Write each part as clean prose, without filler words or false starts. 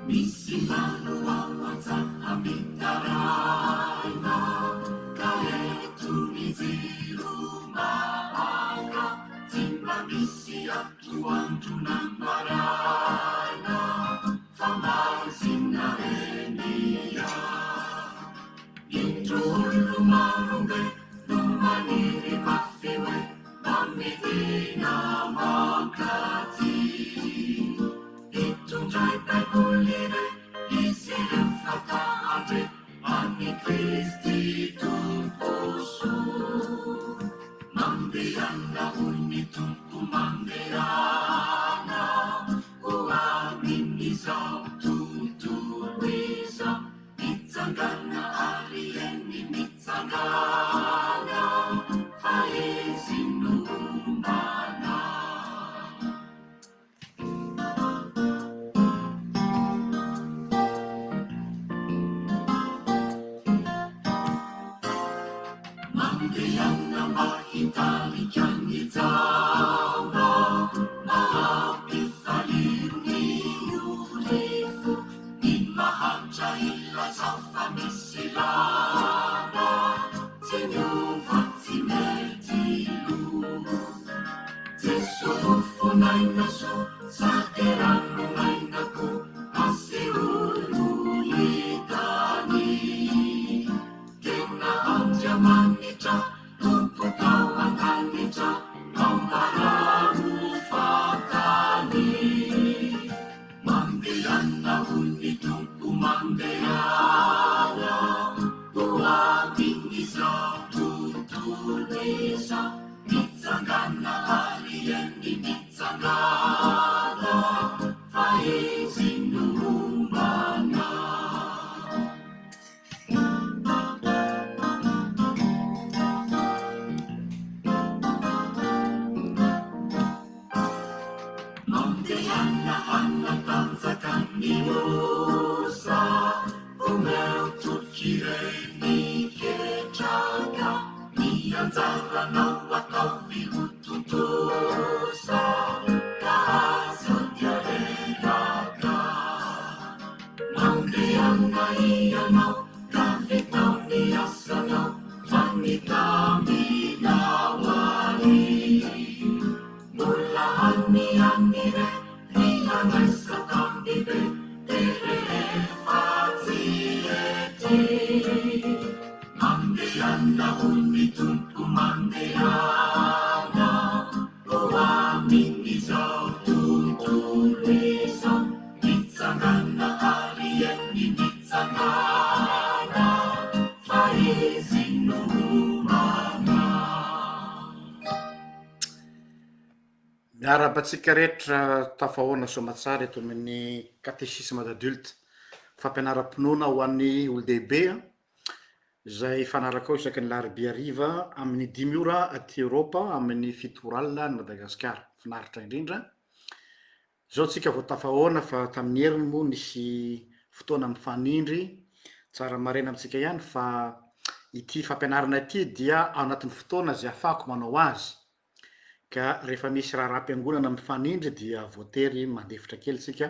Misy maro ao an-tsaha mitaraina, ka eto ny jiro maka, tsy mba misy atoandro na maraina, fa maizina eny ihany. Indro olo marobe no maniry mafy hoe mba midina mankaty. Itondray Baiboly re izy ireo fa ta handre an'i Kristy Tompo soa. Mandehana hoy ny Tompo mandehana ho amin'izao tontolo izao. Mitsangana ary eny mitsangana fa izy no mana. Mandehana mba hitarika ny jamba mba hampifaly ny ory fo. Ny mahantra ilazao fa misy lamba tsy miova tsy mety lo. Jeso mofon'aina soa sady ranon'aina koa asehoy ho hitany. Tena Andriamanitra Tompo tao an-danitra ambarao ho fantany. Mandehana hoy ny Tompo mandehana ho amin'izao tontolo izao. Mitsangana ary eny mitsangana fa Izy no ombana. Mandehana hanatanjaka ny osa, omeo toky ireny ketraka, ny anjaranao ataovy ho tontosa, ka aza dia reraka. Mandehana ianao ka vitao ny asanao fa ny tambinao ary. Mbola any any re ny handraisa tambibe de rehefa tsy ety. Mandehana hoy ny Tompo mandehana ho amin'izao tontolo izao. Mitsangana ary eny mitsangana fa izy no mana. Miarahaba antsika rehetra tafahoana soamatsara eto amin'ny Catéchisme d'adultes, fampianaram-pinoana ho an'ny olon-dehibe izay hifanaraka ao isaky ny larobia hariva amin'ny dimy ora aty Eoropa, amin'ny fito ora alina any Madagasikara. Finaritra indrindra. Izao tsika vao tafahoana fa tamin'ny heriny moa nisy fotoana mifanindry, tsara marihina amintsika ihany fa ity fampianarana ity dia ao anatin'ny fotoana izay ahafahako manao azy, ka rehefa misy raharaham-piangonana mifanindry dia voatery mandefitra kely tsika,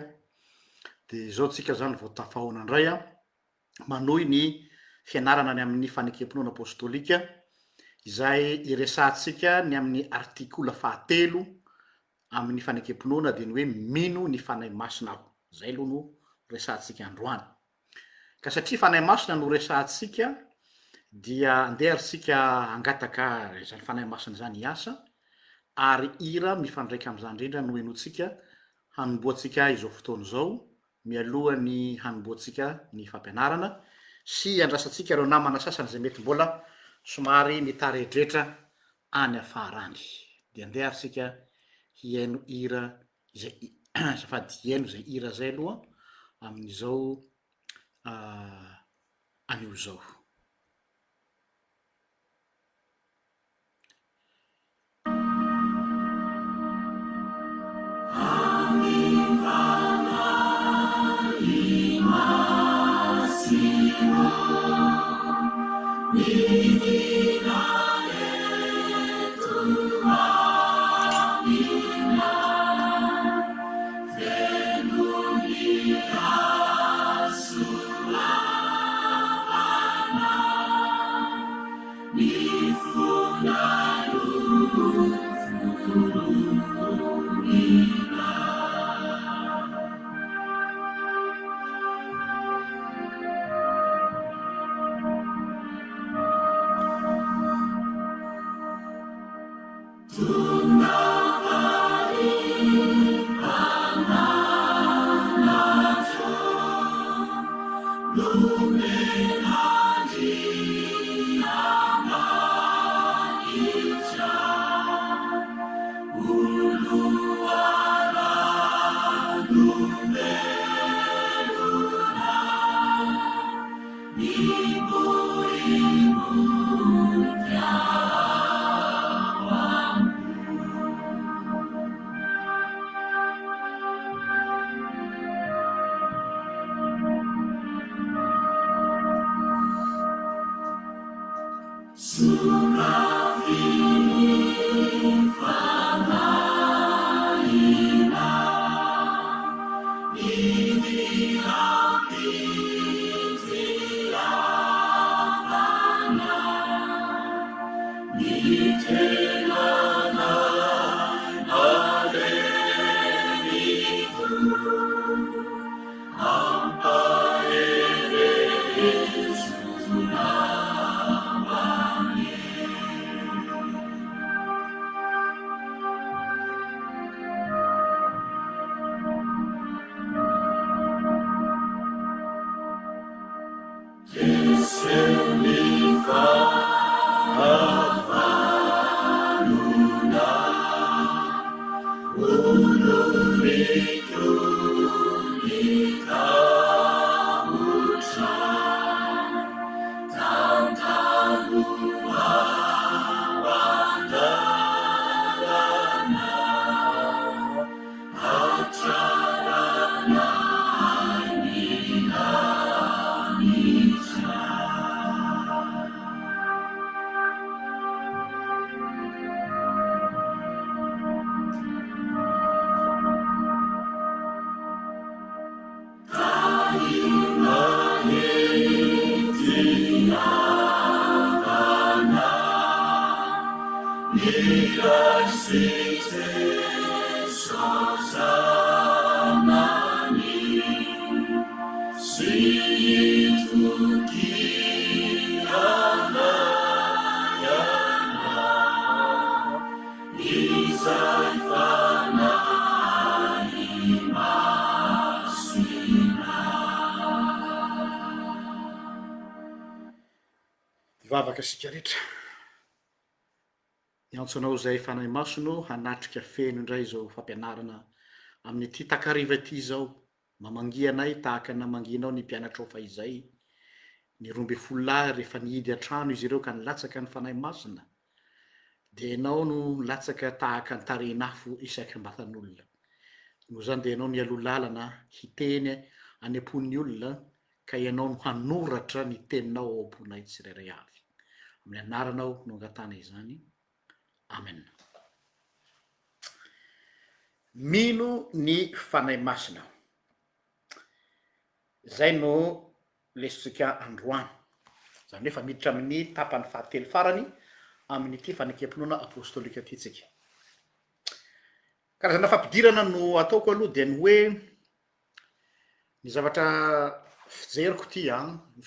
dia izao tsika zany vao tafahoana indray an, manohy ny fianarana ny amin'ny fanekem-pinoana apostolika izay iresahantsika ny amin'ny artikola fahatelo amin'ny fanekem-pinoana dia ny hoe mino ny Fanahy Masina aho. Izay aloha no resahantsika androany. Ka satria Fanahy Masina no resahantsika dia andeha ary isika hangataka izany Fanahy Masina izany hiasa ary hira mifandraika amin'izany indrindra no henointsika hanombohantsika izao fotoana izao mialoha ny hanombohantsika ny fampianarana sy hiandrasantsika ireo namana sasany izay mety mbola somary mitaredretra any afara any. Dia andeha ary isika hihaino hira izay azafady hihaino izay hira izay aloha amin'izao anio izao. Hivavaka isika rehetra. Miantso anao izay Fanahy Masina ô hanatrika feno indray izao fampianarana amin'ity takariva ity izao. Mamangia anay tahaka ny namangianao ny mpianatrao fahizay, ny 12 lahy rehefa nihidy an-trano izy ireo ka nilatsaka ny Fanahy Masina, dia ianao no nilatsaka tahaka ny tarehin'afo isak'ambatan'olona. Noho izany dia ianao nialoha lalana hiteny any am-pon'ny olona ka ianao no hanoratra ny teninao ao am-ponay tsirairay avy. Amin'ny anaranao no angatahana izany. Amen. Mino ny Fanahy Masina aho. Izay no lesontsika androany. Izany hoe efa miditra amin'ny tapany fahatelo farany amin'ity fanekem-pinoana apostolika ity tsika. Karazana fampidirana no ataoko aloha dia ny hoe Ny zavatra fijeriko ity an, ny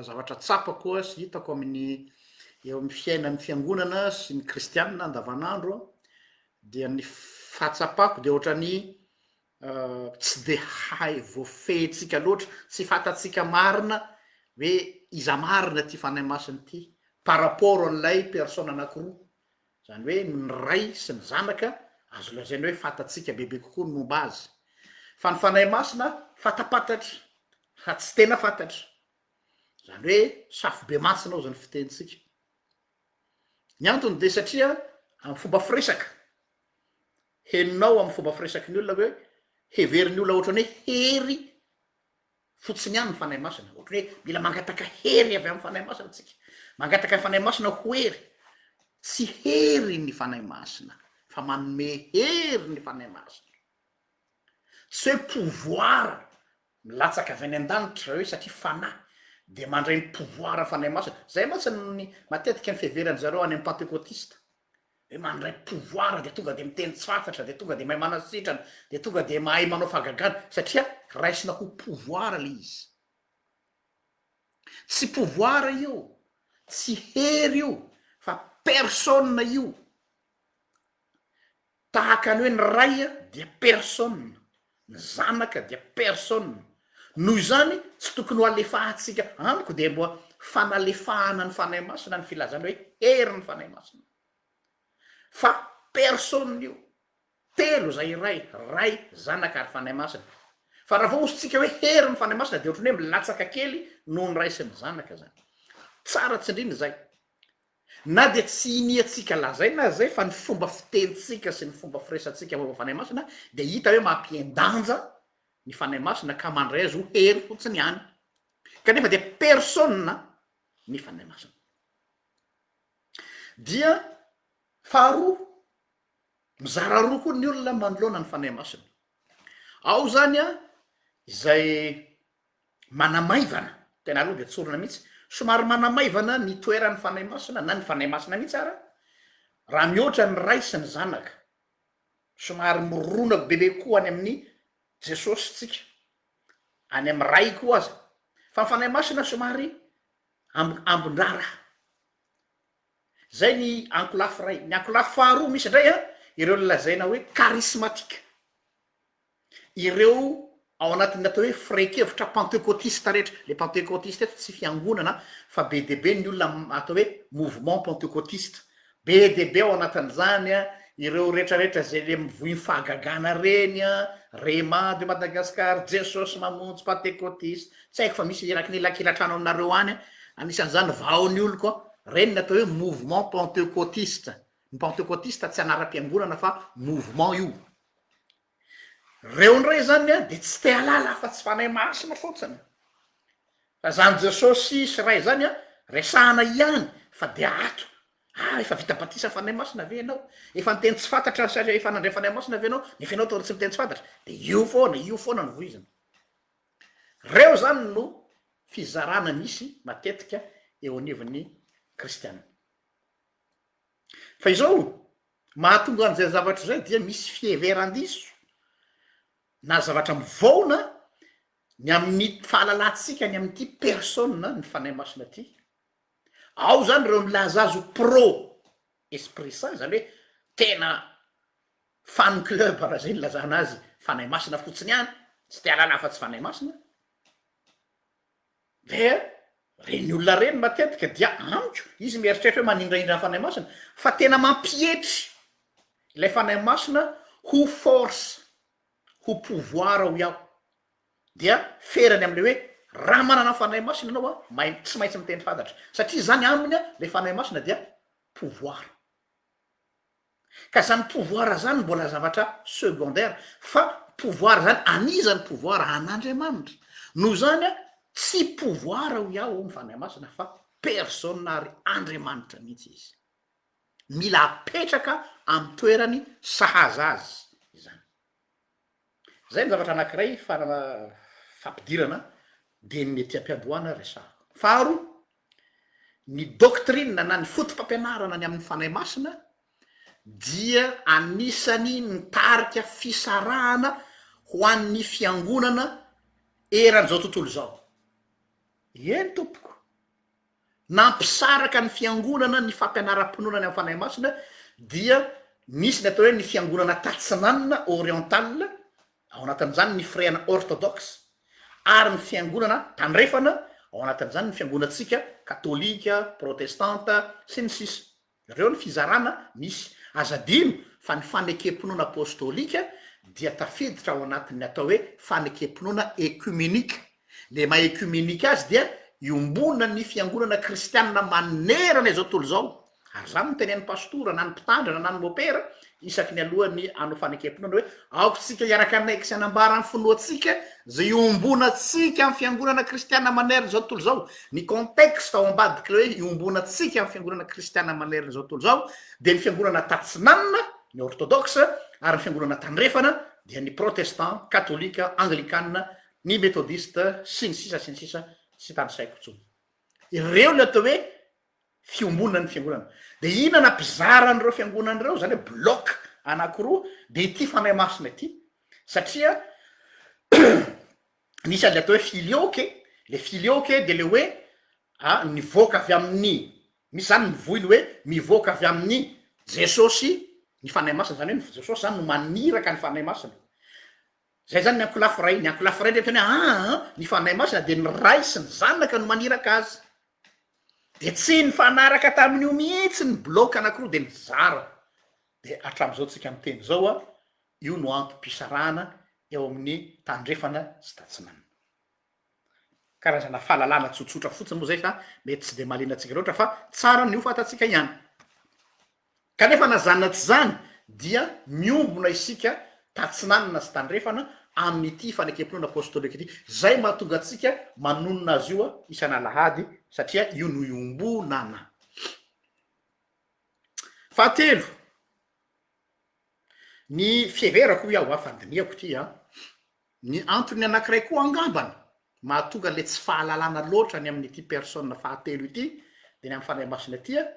zavatra tsapako sy hitako amin'ny eo amin'ny fiainan'ny fiangonana sy ny kristianina andavanandro an, dia ny fahatsapako dia ohatran'ny tsy de hay voafehintsika loatra, tsy fantatsika marina hoe iza marina ity Fanahy Masina ity par rapport an'ilay personne anakiroa. Izany hoe ny Ray sy ny Zanaka azo lazaina hoe fantatsika bebe kokoa ny momba azy. Fa ny Fanahy Masina fatapantatra fa tsy tena fantatra. Izany hoe safobemantsina hozy ny fitenintsika. Ny antony dia satria amin'ny fomba firesaka, henonao amin'ny fomba firesaky ny olona hoe heverin'ny olona ohatran'ny hoe hery fotsiny ihany ny Fanahy Masina. Ohatran'ny hoe mila mangataka hery avy amin'ny Fanahy Masina tsika. Mangataka ny Fanahy Masina ho hery. Tsy hery ny Fanahy Masina, fa manome hery ny Fanahy Masina. Tsy hoe pouvoir milatsaka avy any an-danitra hoe satria Fanahy dia mandray ny pouvoir Fanahy Masina. Zay mantsy ny matetika ny fiheveran-dry zareo any amin'ny Pantekotista. Hoe mandray pouvoir dia tonga dia miteny tsy fantatra, dia tonga dia mahay manasitrana, dia tonga dia mahay manao fahagagana, satria raisina ho pouvoir le izy. Tsy pouvoir io, tsy hery io, fa personne io. Tahaka ny hoe ny Ray dia personne, ny Zanaka dia personne. Noho izany tsy tokony ho alefahantsika, amiko dia mba fanalefahana ny Fanahy Masina ny filazana hoe hery ny Fanahy Masina. Fa personne io. Telo izay iray, Ray, Zanaka ary Fanahy Masina. Fa raha vao hosintsika hoe hery ny Fanahy Masina dia ohatran'ny hoe milatsaka kely noho ny Ray sy ny Zanaka izany. Tsara tsindrina izay. Na dia tsy iniantsika lazaina aza izay fa ny fomba fitenintsika sy ny fomba firesantsika momba Fanahy Masina dia hita hoe mampihen-danja ny Fanahy Masina ka mandray azy ho hery fotsiny ihany. Kanefa dia personne ny Fanahy Masina. Dia faharoa, mizara roa koa ny olona manoloana ny Fanahy Masina. Ao zany an, izay manamaivana, tena aloha dia tsorina mihitsy, somary manamaivana ny toeran'ny Fanahy Masina na ny Fanahy Masina mihitsy ara, raha mihoatra ny Ray sy ny Zanaka. Somary mirona bebe kokoa any amin'i Jesosy tsika, any amin'ny Ray koa aza. Fa ny Fanahy Masina somary amb- ambin-draharaha. Zay ny ankolafy iray. Ny ankolafy faharoa misy indray an, ireo lazaina hoe charismatique. Ireo ao anatin'ny atao hoe firehan-kevitra pantekotista rehetra. Le pantekotista eto tsy fiangonana fa be dia be ny olona atao hoe mouvement pantekotista. Be dia be ao anatin'izany an, ireo rehetrarehetra izay le mivoy ny fahagagana ireny an, Rhema de Madagascar, Jesosy Mamonjy, Pantekotista, tsy haiko fa misy eraky ny elakelantrano aminareo any an, anisan'izany vao ny oloko an, ireny ny atao hoe mouvement pantekotista. Ny pantekotista tsy anaram-piangonana fa mouvement io. Reo ndray zany an de tsy te halala afa tsy fanahy masina fotsiny. Fa zany Jesosy sy Ray zany an resahana ihany fa de ato. Ah efa vita batisa fanahy masina ve ianao? Efa niteny tsy fantatra sa efa nandray fanahy masina ve ianao? Nefa ianao toa tsy miteny tsy fantatra. De io foana, io foana no voizina. Reo zany no fizarana misy matetika eo anivon'ny kristiana. Fa izao, mahatonga an'izay zavatra izay dia misy fiheveran-diso na zavatra mivaona ny amin'ny fahalalantsika ny amin'ity personne ny Fanahy Masina ity. Ao zany ireo milaza azy ho pro esprit saint, zany hoe tena fan club raha zay ny ilazana azy, Fanahy Masina fotsiny ihany, tsy te hahalala afa-tsy Fanahy Masina. Dia reny olona reny matetika dia amiko izy mieritreritra hoe manindrahindra ny Fanahy Masina fa tena mampietry ilay Fanahy Masina ho force, ho pouvoir hoy aho. Dia ferany amin'ilay hoe raha manana ny Fanahy Masina ianao an, mahay tsy maintsy miteny fantatra. Satria izany aminy an, ilay Fanahy Masina dia pouvoir. Ka zany pouvoir zany mbola zavatra secondaire fa pouvoir zany an'iza ny pouvoir? An'Andriamanitra. Noho izany an, tsy pouvoir hoy aho ny Fanahy Masina fa personne ary Andriamanitra mihitsy izy. Mila apetraka amin'ny toerany sahaza azy izany. Zay ny zavatra anankiray fampidirana dia ny ety am-piandohana resahako. Faharoa, ny doctrine na ny foto-pampianarana ny amin'ny Fanahy Masina dia anisany nitarika fisarahana ho an'ny fiangonana eran'izao tontolo izao. Eny tompoko. Nampisaraka ny fiangonana ny fampianaram-pinoana ny amin'ny Fanahy Masina dia nisy ny atao hoe ny fiangonana tatsinanana, orientale, ao anatin'izany ny firehana orthodoxe, ary ny fiangonana tandrefana, ao anatin'izany ny fiangonantsika katolika, protestanta, sy ny sisa. Ireo ny fizarana misy. Aza adino fa ny fanekem-pinoana apostolika dia tafiditra ao anatin'ny atao hoe fanekem-pinoana ekumenika. Le maha ekumenika azy dia iombonan'ny fiangonana kristianina manerana izao tontolo izao. Ary izany no tenenin'ny pastora na ny mpitandrina na ny mopera isaky ny alohan'ny hanao fanekem-pinoana hoe aoka isika hiaraka hanaiky sy hanambara ny finoantsika izay iombonantsika amin'ny fiangonana kristiana manerana izao tontolo izao. Ny contexte ao ambadik'ilay hoe iombonantsika amin'ny fiangonana kristiana manerana izao tontolo izao dia ny fiangonana tatsinanana, ny orthodoxe, ary ny fiangonana tandrefana dia ny protestant, katolika, anglikana, ny metodiste, sy ny sisa sy ny sisa tsy tanisaiko intsony. Ireo ilay atao hoe fiombonan'ny fiangonana. Dia inona nampizara an'ireo fiangonana ireo, izany hoe bloc anankiroa, dia ity Fanahy Masina ity. Satria nisy an'ilay atao hoe filioque, le filioque dia le hoe a nivoaka avy amin'ny, misy izany mivoy ny hoe mivoaka avy amin'ny Jesosy ny Fanahy Masina, izany hoe Jesosy izany no maniraka ny Fanahy Masina. Zay zany ny ankolafy iray, ny ankolafy iray ndray miteny hoe aa ny Fanahy Masina dia ny Ray sy ny Zanaka no maniraka azy. Dia tsy nifanaraka tamin'io mihitsy ny bloc anakiroa dia nizara. Dia hatramin'izao tsika miteny izao a, io no antom-pisarahana eo amin'ny tandrefana sy tatsinanana. Karazana fahalalana tsotsotra fotsiny moa zay fa mety tsy dia mahaliana antsika loatra fa tsara ny ho fantatsika ihany. Kanefa na zany na tsy zany dia miombona isika tatsinanana sy tandrefana amin'ity fanekem-pinoana apostolika ity. Zay mahatonga antsika manonona azy io isan'alahady satria io no iombonana. Fahatelo, ny fiheverako hoy aho a, fandinihako ity an, ny antony anankiray koa angambany mahatonga le tsy fahalalana loatra ny amin'ity personne fahatelo ity, de ny amin'ny Fanahy Masina ity an,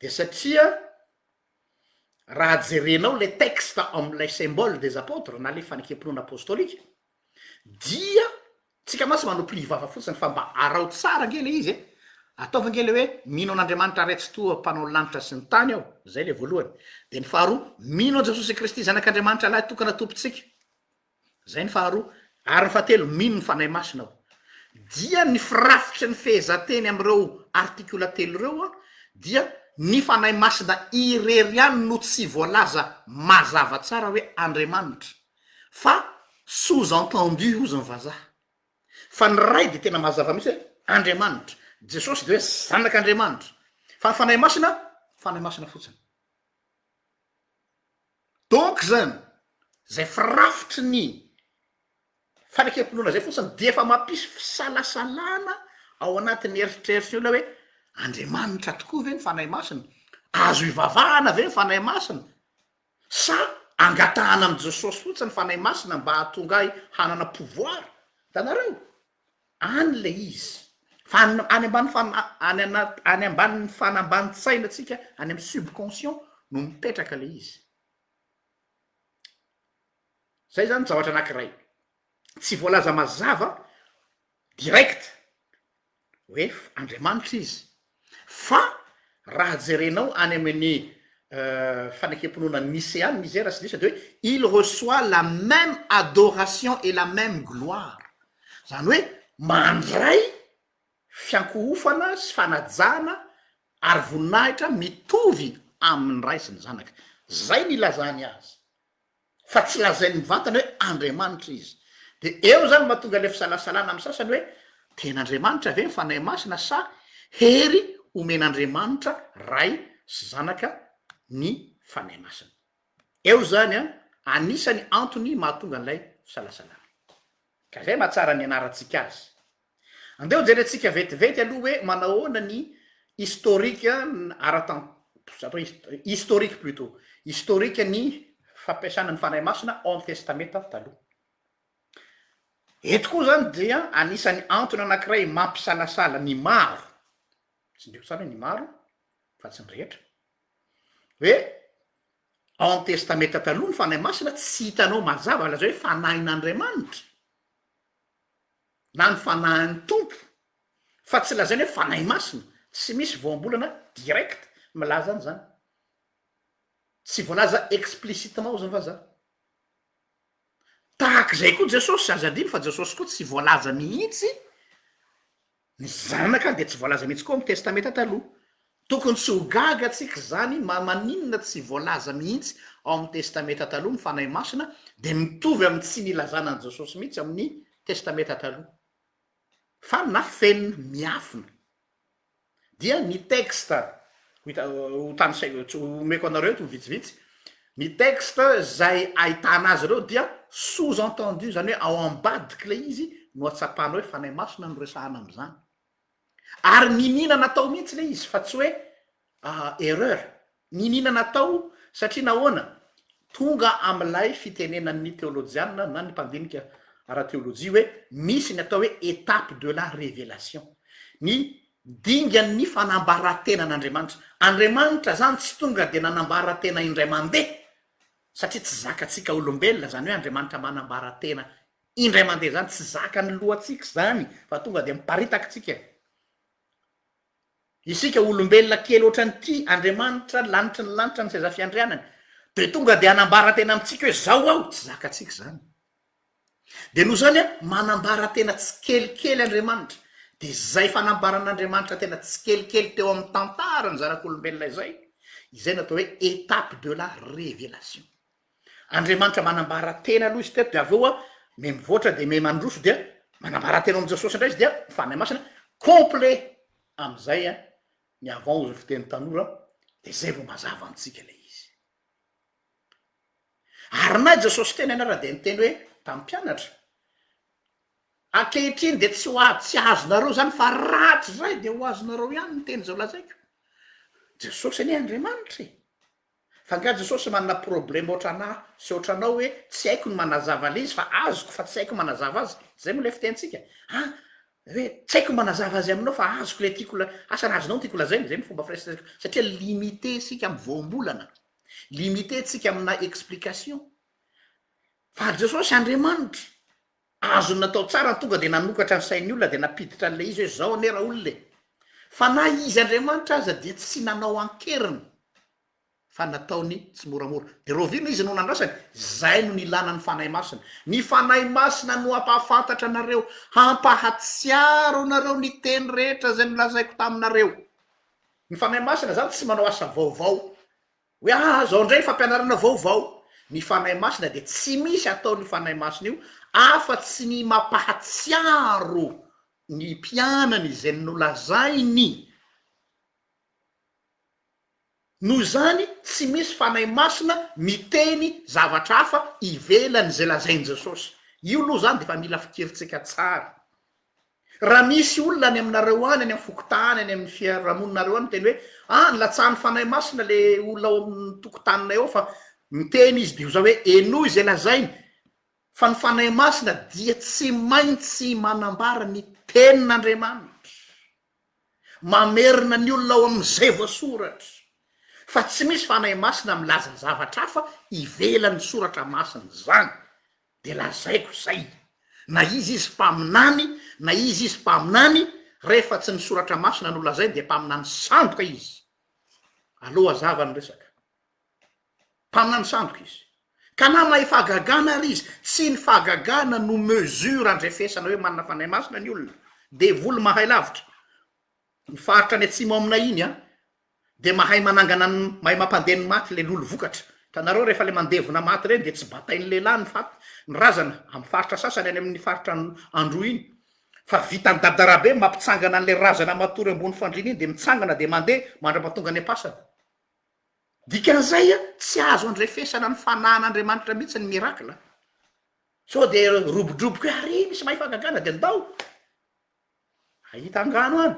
de satria raha jerenao le texte ao amin'ilay symbole des apotres na le fanekem-pinoana apostolika dia tsika mantsy manao pli vava fotsiny fa mba araho tsara ange le izy e! Ataovy ange le hoe mino an'Andriamanitra Ray Tsitoha mpanao ny lanitra sy ny tany aho, zay le voalohany. De ny faharoa, mino an'i Jesosy Kristy Zanak'Andriamanitra lahy tokana Tompontsika. Zay ny faharoa. Ary ny fahatelo, mino ny Fanahy Masina aho. Dia ny firafitry ny fehezanteny amin'ireo artikola telo ireo an, dia ny Fanahy Masina irery ihany no tsy voalaza mazava tsara hoe Andriamanitra, fa sous entendu hozy ny vazaha. Fa ny Ray dia tena mazava mihitsy hoe Andriamanitra, Jesosy dia hoe Zanak'Andriamanitra, fa ny Fanahy Masina, Fanahy Masina fotsiny. Donc zany, zay firafitry ny fanekem-pinoana zay fotsiny dia efa mampisy fisalasalana ao anatin'ny eritreritry ny olona hoe Andriamanitra tokoa ve ny Fanahy Masina? Azo ivavahana ve ny Fanahy Masina? Sa angatahana amin'i Jesosy fotsiny ny Fanahy Masina mba hahatonga ahy hanana pouvoir? Hitanareo? Any ilay izy. Fa any any ambany fana- any anaty any ambanin'ny fanambanin-tsaina antsika, any amin'ny subconscient no mipetraka ilay izy. Zay zany zavatra anankiray. Tsy voalaza mazava direct hoe Andriamanitra izy fa raha jerenao any amin'ny fanekem-pinoana niseana izy raha tsy diso de hoe il reçoit la même adoration et la même gloire, zany hoe mandray fiankohofana sy fanajana ary voninahitra mitovy amin'ny Ray sy ny Zanaka, zay ny ilazany azy. fa tsy lazainy mivantana hoe Andriamanitra izy. De eo zany mahatonga le fisalasalana amin'ny sasany hoe tena Andriamanitra ve ny Fanahy Masina sa hery omen'Andriamanitra Ray sy Zanaka ny Fanahy Masina. Eo zany an, anisany antony mahatonga an'ilay fisalasalana. Ka zay mahatsara ny anarantsika azy. Andeha ho jerentsika vetivety aloha hoe manao ahoana ny historique ara-tan-, atao hoe historique plutot, historique ny fampiasana ny Fanahy Masina ao amin'ny Testamenta Taloha. Eto koa zany dia anisan'ny antony anankiray mampisalasala ny maro, tsindriako tsara hoe ny maro fa tsy ny rehetra, hoe ao amin'ny Testamenta Taloha ny Fanahy Masina tsy hitanao mazava lazao hoe Fanahin'Andriamanitra, na ny fanahin'ny Tompo fa tsy lazainy hoe fanahy masina, tsy misy voambolana direct milaza an'izany, tsy voalaza explicitement hozy ny vazaha. Tahak'izay koa Jesosy, aza adino fa Jesosy koa tsy voalaza mihitsy Ny zanaka dia tsy voalaza mihitsy koa amin'ny testamenta taloha. Tokony tsy ho gaga tsika izany ma maninona tsy voalaza mihitsy ao amin'ny testamenta taloha ny Fanahy Masina dia mitovy amin'ny tsy nilazana an'i Jesosy mihitsy amin'ny testamenta taloha. Fa nafenina, miafina. Dia ny texte ho hita ho tanisaiko tsy omeko anareo eto vitsivitsy, ny texte zay ahitana azy ireo dia sous entendu zany hoe ao ambadiky le izy no atsapana hoe Fanahy Masina no resahana am'zany. Ary niniana natao mihitsy le izy fa tsy hoe erreur, niniana natao satria nahoana? Tonga am'ilay fitenenan'ny teolojiana na ny mpandinika ara-teolojia hoe misy ny atao hoe étape de la révélation, ny Dingan'ny fanambaran-tenan'Andriamanitra. Andriamanitra zany tsy tonga dia nanambara tena indray mandeha, satria tsy zakantsika olombelona zany hoe Andriamanitra manambara tena indray mandeha zany, tsy zakan'ny lohantsika zany fa tonga dia miparitaka tsika. Isika olombelona kely ohatran'ity, Andriamanitra lanitry ny lanitra ny seza fiandrianany, dia tonga dia hanambara tena amintsika hoe zao aho, tsy zakantsika zany. Dia noho izany an, manambara tena tsikelikely Andriamanitra. Dia izay fanambaran'Andriamanitra tena tsikelikely teo amin'ny tantaran'ny zanak'olombelona izay, izay no atao hoe étape de la révélation. Andriamanitra manambara tena aloha izy teto, dia avy eo an, miha mivoatra dia miha mandroso dia manambara tena ao amin'i Jesosy indray izy dia ny Fanahy Masina complet amin'izay an, ny avant hozy ny fiteny tanora, dia izay vao mazava amintsika ilay izy. Ary na Jesosy tenany ara dia niteny hoe tamin'ny mpianatra, Ankehitriny dia tsy ho a- tsy azonareo izany fa rahatrizay dia ho azonareo ihany ny teny izao lazaiko. Jesosy anie Andriamanitra e! Fa nga Jesosy manana problème ohatranah sy ohatranao hoe tsy haiko ny manazava le izy fa azoko fa tsy haiko manazava azy, zay moa le fitenintsika an! hoe tsy haiko ny manazava azy aminao fa azoko le tiako la, asa raha azonao ny tiako lazaina, zay ny fomba firesaka satria limité isika amy voambolana, limité tsika amina explication, fa Jesosy Andriamanitra, Azony natao tsara ny tonga dia nanokatra ny sain'ny olona dia nampiditra an'ilay izy hoe zao anie raolona e! Fa na izy Andriamanitra aza dia tsy nanao an-keriny fa nataony tsimoramora. Dia rahoviana izy no nandrasany? Izay no nilana ny Fanahy Masina. Ny Fanahy Masina no hampahafantatra anareo, hampahatsiaro anareo ny teny rehetra izay nolazaiko taminareo. Ny Fanahy Masina izany tsy manao asa vaovao Hoe aa zao ndray fampianarana vaovao, ny Fanahy Masina dia tsy misy ataon'io Fanahy Masina io afa tsy ny mampahatsiaro ny mpianany izay nolazainy, noho izany tsy misy Fanahy Masina miteny zavatra hafa ivelan'izay lazain'i Jesosy. Io aloha zany dia efa mila fikirintsika tsara. Raha misy olona any aminareo any, any amin'ny fokontany, any amin'ny fiarahamoninareo any miteny hoe, ah, nilatsahan'ny Fanahy Masina le olona ao amin'ny tokotaninay ao fa miteny izy dia ho za hoe henoy izay lazainy fa ny Fanahy Masina dia tsy maintsy manambara ny tenin'Andriamanitra, mamerina ny olona ao amin'izay voasoratra, fa tsy misy Fanahy Masina milaza zavatra hafa ivelan'ny soratra masina izany. de lazaiko zay, na izy izy mpaminany na izy izy mpaminany, rehefa tsy ny soratra masina no lazainy de mpaminany sandoka izy, aleo hazava ny resaka, mpaminany sandoka izy, ka na mahay fahagagana ary izy, tsy ny fahagagana no mesure andrefesana hoe manana fanahy masina ny olona, devoly mahay lavitra, ny faritra any atsimo aminay iny an, de mahay manangana ny mahay mampandeha ny maty le lolo vokatra, hitanareo rehefa le mandevona maty reny de tsy batain'ny lehilahy ny faty ny razana amin'ny faritra sasany any amin'ny faritra Androy iny fa vitan'i dadarabe mampitsangana an'le razana matory ambony fandriana iny de mitsangana de mandeha mandrapatonga any am-pasana, dikan'izay tsy azo andrefesana ny fanahin'Andriamanitra mihitsy ny miracle, sao de robodroboka hoe ary misy mahay fahagagana de ndao hahita angano any.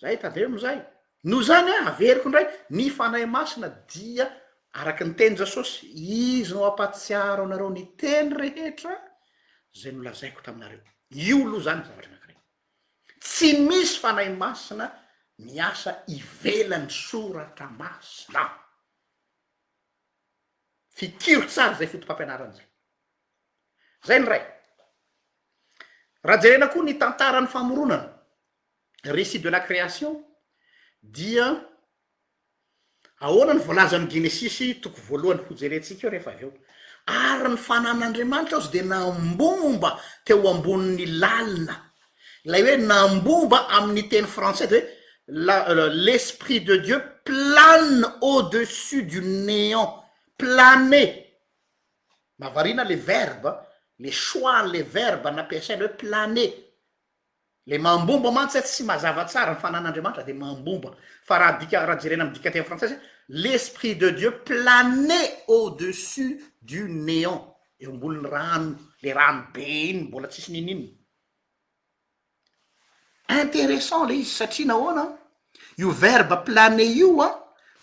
Zay tandremo zay. Noho izany an, averiko indray, ny Fanahy Masina dia araka ny tenin'i Jesosy, Izy no hampahatsiaro anareo ny teny rehetra izay nolazaiko taminareo. Io aloha izany ny zavatra anankiray. Tsy misy Fanahy Masina miasa ivelan'ny Soratra Masina. Fikiro tsara izay foto-pampianarana izay. Zay ny iray. Raha jerena koa ny tantaran'ny famoronana, récit de la création, dia ahoana ny voalazan'ny Genesisy toko voalohany ho jerentsika eo rehefa avy eo. Ary ny fanan'Andriamanitra ozy dia nambomba teo ambonin'ny lalina. Ilay hoe nambomba amin'ny teny frantsay dia hoe la l'esprit de Dieu plane au-dessus du néant, planer. Mahavariana le verbe, le choix an'le verbe nampiasaina hoe planer. Le mambomba mantsy a tsy mazava tsara, ny fanan'Andriamanitra de mambomba, fa raha adika raha jerena amin'ny dikanteny frantsay zay, l'esprit de Dieu planait au dessus du néant, eo ambonin'ny rano, le rano be iny mbola tsisy n'inon'inona. Intéressant le izy satria nahoana? Io verbe planer io an,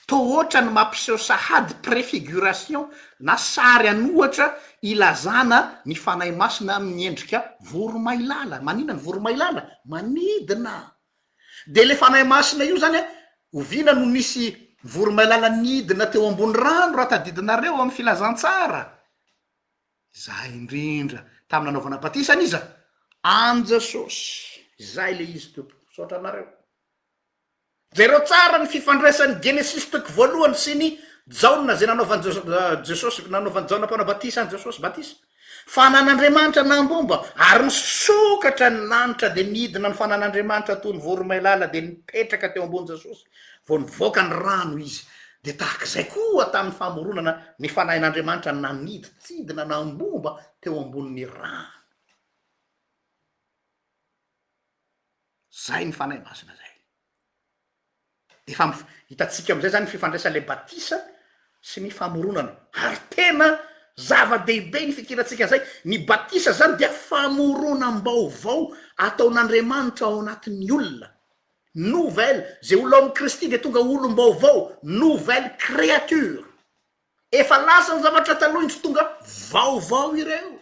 toa ohatrany mampiseho sahady préfiguration na sary an'ohatra ilazana ny Fanahy Masina amin'ny endrika voromailala. Maninona ny voromailala? Manidina. De le Fanahy Masina io zany an, oviana no nisy voromailala nidina teo ambony rano raha tadidinareo amin'ny filazantsara? Izay indrindra, tamin'ny nanaovana batisa an'iza? An'i Jesosy. Izay ilay izy tompoko. Misaotra anareo. Jereo tsara ny fifandraisan'ny Genesisy toko voalohany sy ny Jaona izay nanaovan'i Jesosy, nanaovan'i Jaona mpanao batisa an'i Jesosy batisa. Fanan'Andriamanitra nambomba, ary nisokatra ny lanitra dia nidina ny fanan'Andriamanitra toy ny voromailala dia nipetraka teo ambony Jesosy vao nivoaka ny rano izy. Dia tahaka izay koa tamin'ny famoronana ny Fanahin'Andriamanitra nanidintsidina nambomba teo ambonin'ny rano. Izay ny Fanahy Masina izay. Dia efa hitantsika amin'izay izany ny fifandraisan'ilay batisa sy ny famoronana. Ary tena zava-dehibe ny fikirantsika an'izay. Ny batisa izany dia famoronam-baovao ataon'Andriamanitra ao anatin'ny olona. Nouvelle, zay olona ao amin'i Kristy dia tonga olom-baovao, nouvelle créature. Efa lasa ny zavatra taloha indro tonga vaovao ireo.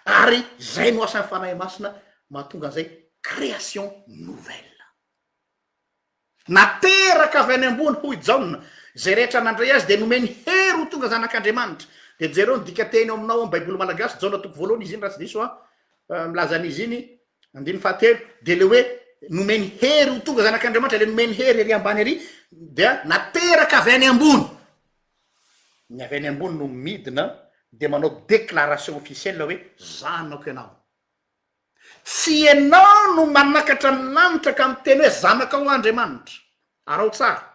Ary zay no asan'ny Fanahy Masina mahatonga an'izay création nouvelle. Nateraka avy any ambony hoy Jaona, izay rehetra nandray azy dia nomeny hery ho tonga zanak'Andriamanitra. Dia jereo ny dikanteny ao aminao amin'ny baiboly malagasy, Jaona toko voalohany izy iny raha tsy diso aho, milaza an'izy iny, andininy fahatelo, dia le hoe nomeny hery ho tonga zanak'Andriamanitra, le nomeny hery ery ambany ery dia nateraka avy any ambony. Ny avy any ambony no midina dia manao déclaration officielle hoe zanako ianao. Tsy ianao no manakatra ny lanitra ka miteny hoe zanakao aho Andriamanitra. Araho tsara.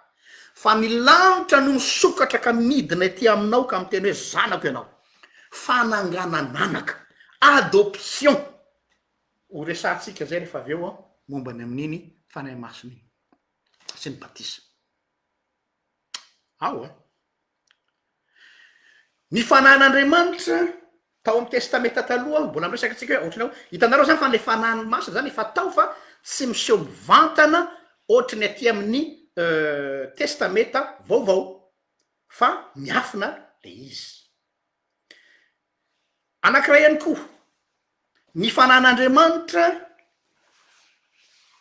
Fa ny lanitra no misokatra ka midina ety aminao ka miteny hoe zanako ianao. Fananganan'anaka. Adoption. Ho resahantsika izay rehefa avy eo momba ny amin'iny Fanahy Masina iny sy ny batisa. Ao an. Ny fanahin'Andriamanitra tao amin'ny Testamenta Taloha, mbola miresaka tsika hoe ohatran'ny hoe, hitanareo zany fa le Fanahiny Masina zany efa tao fa tsy miseho mivantana ohatry ny aty amin'ny Testamenta Vaovao fa miafina le izy. Anankiray ihany koa, ny fanahin'Andriamanitra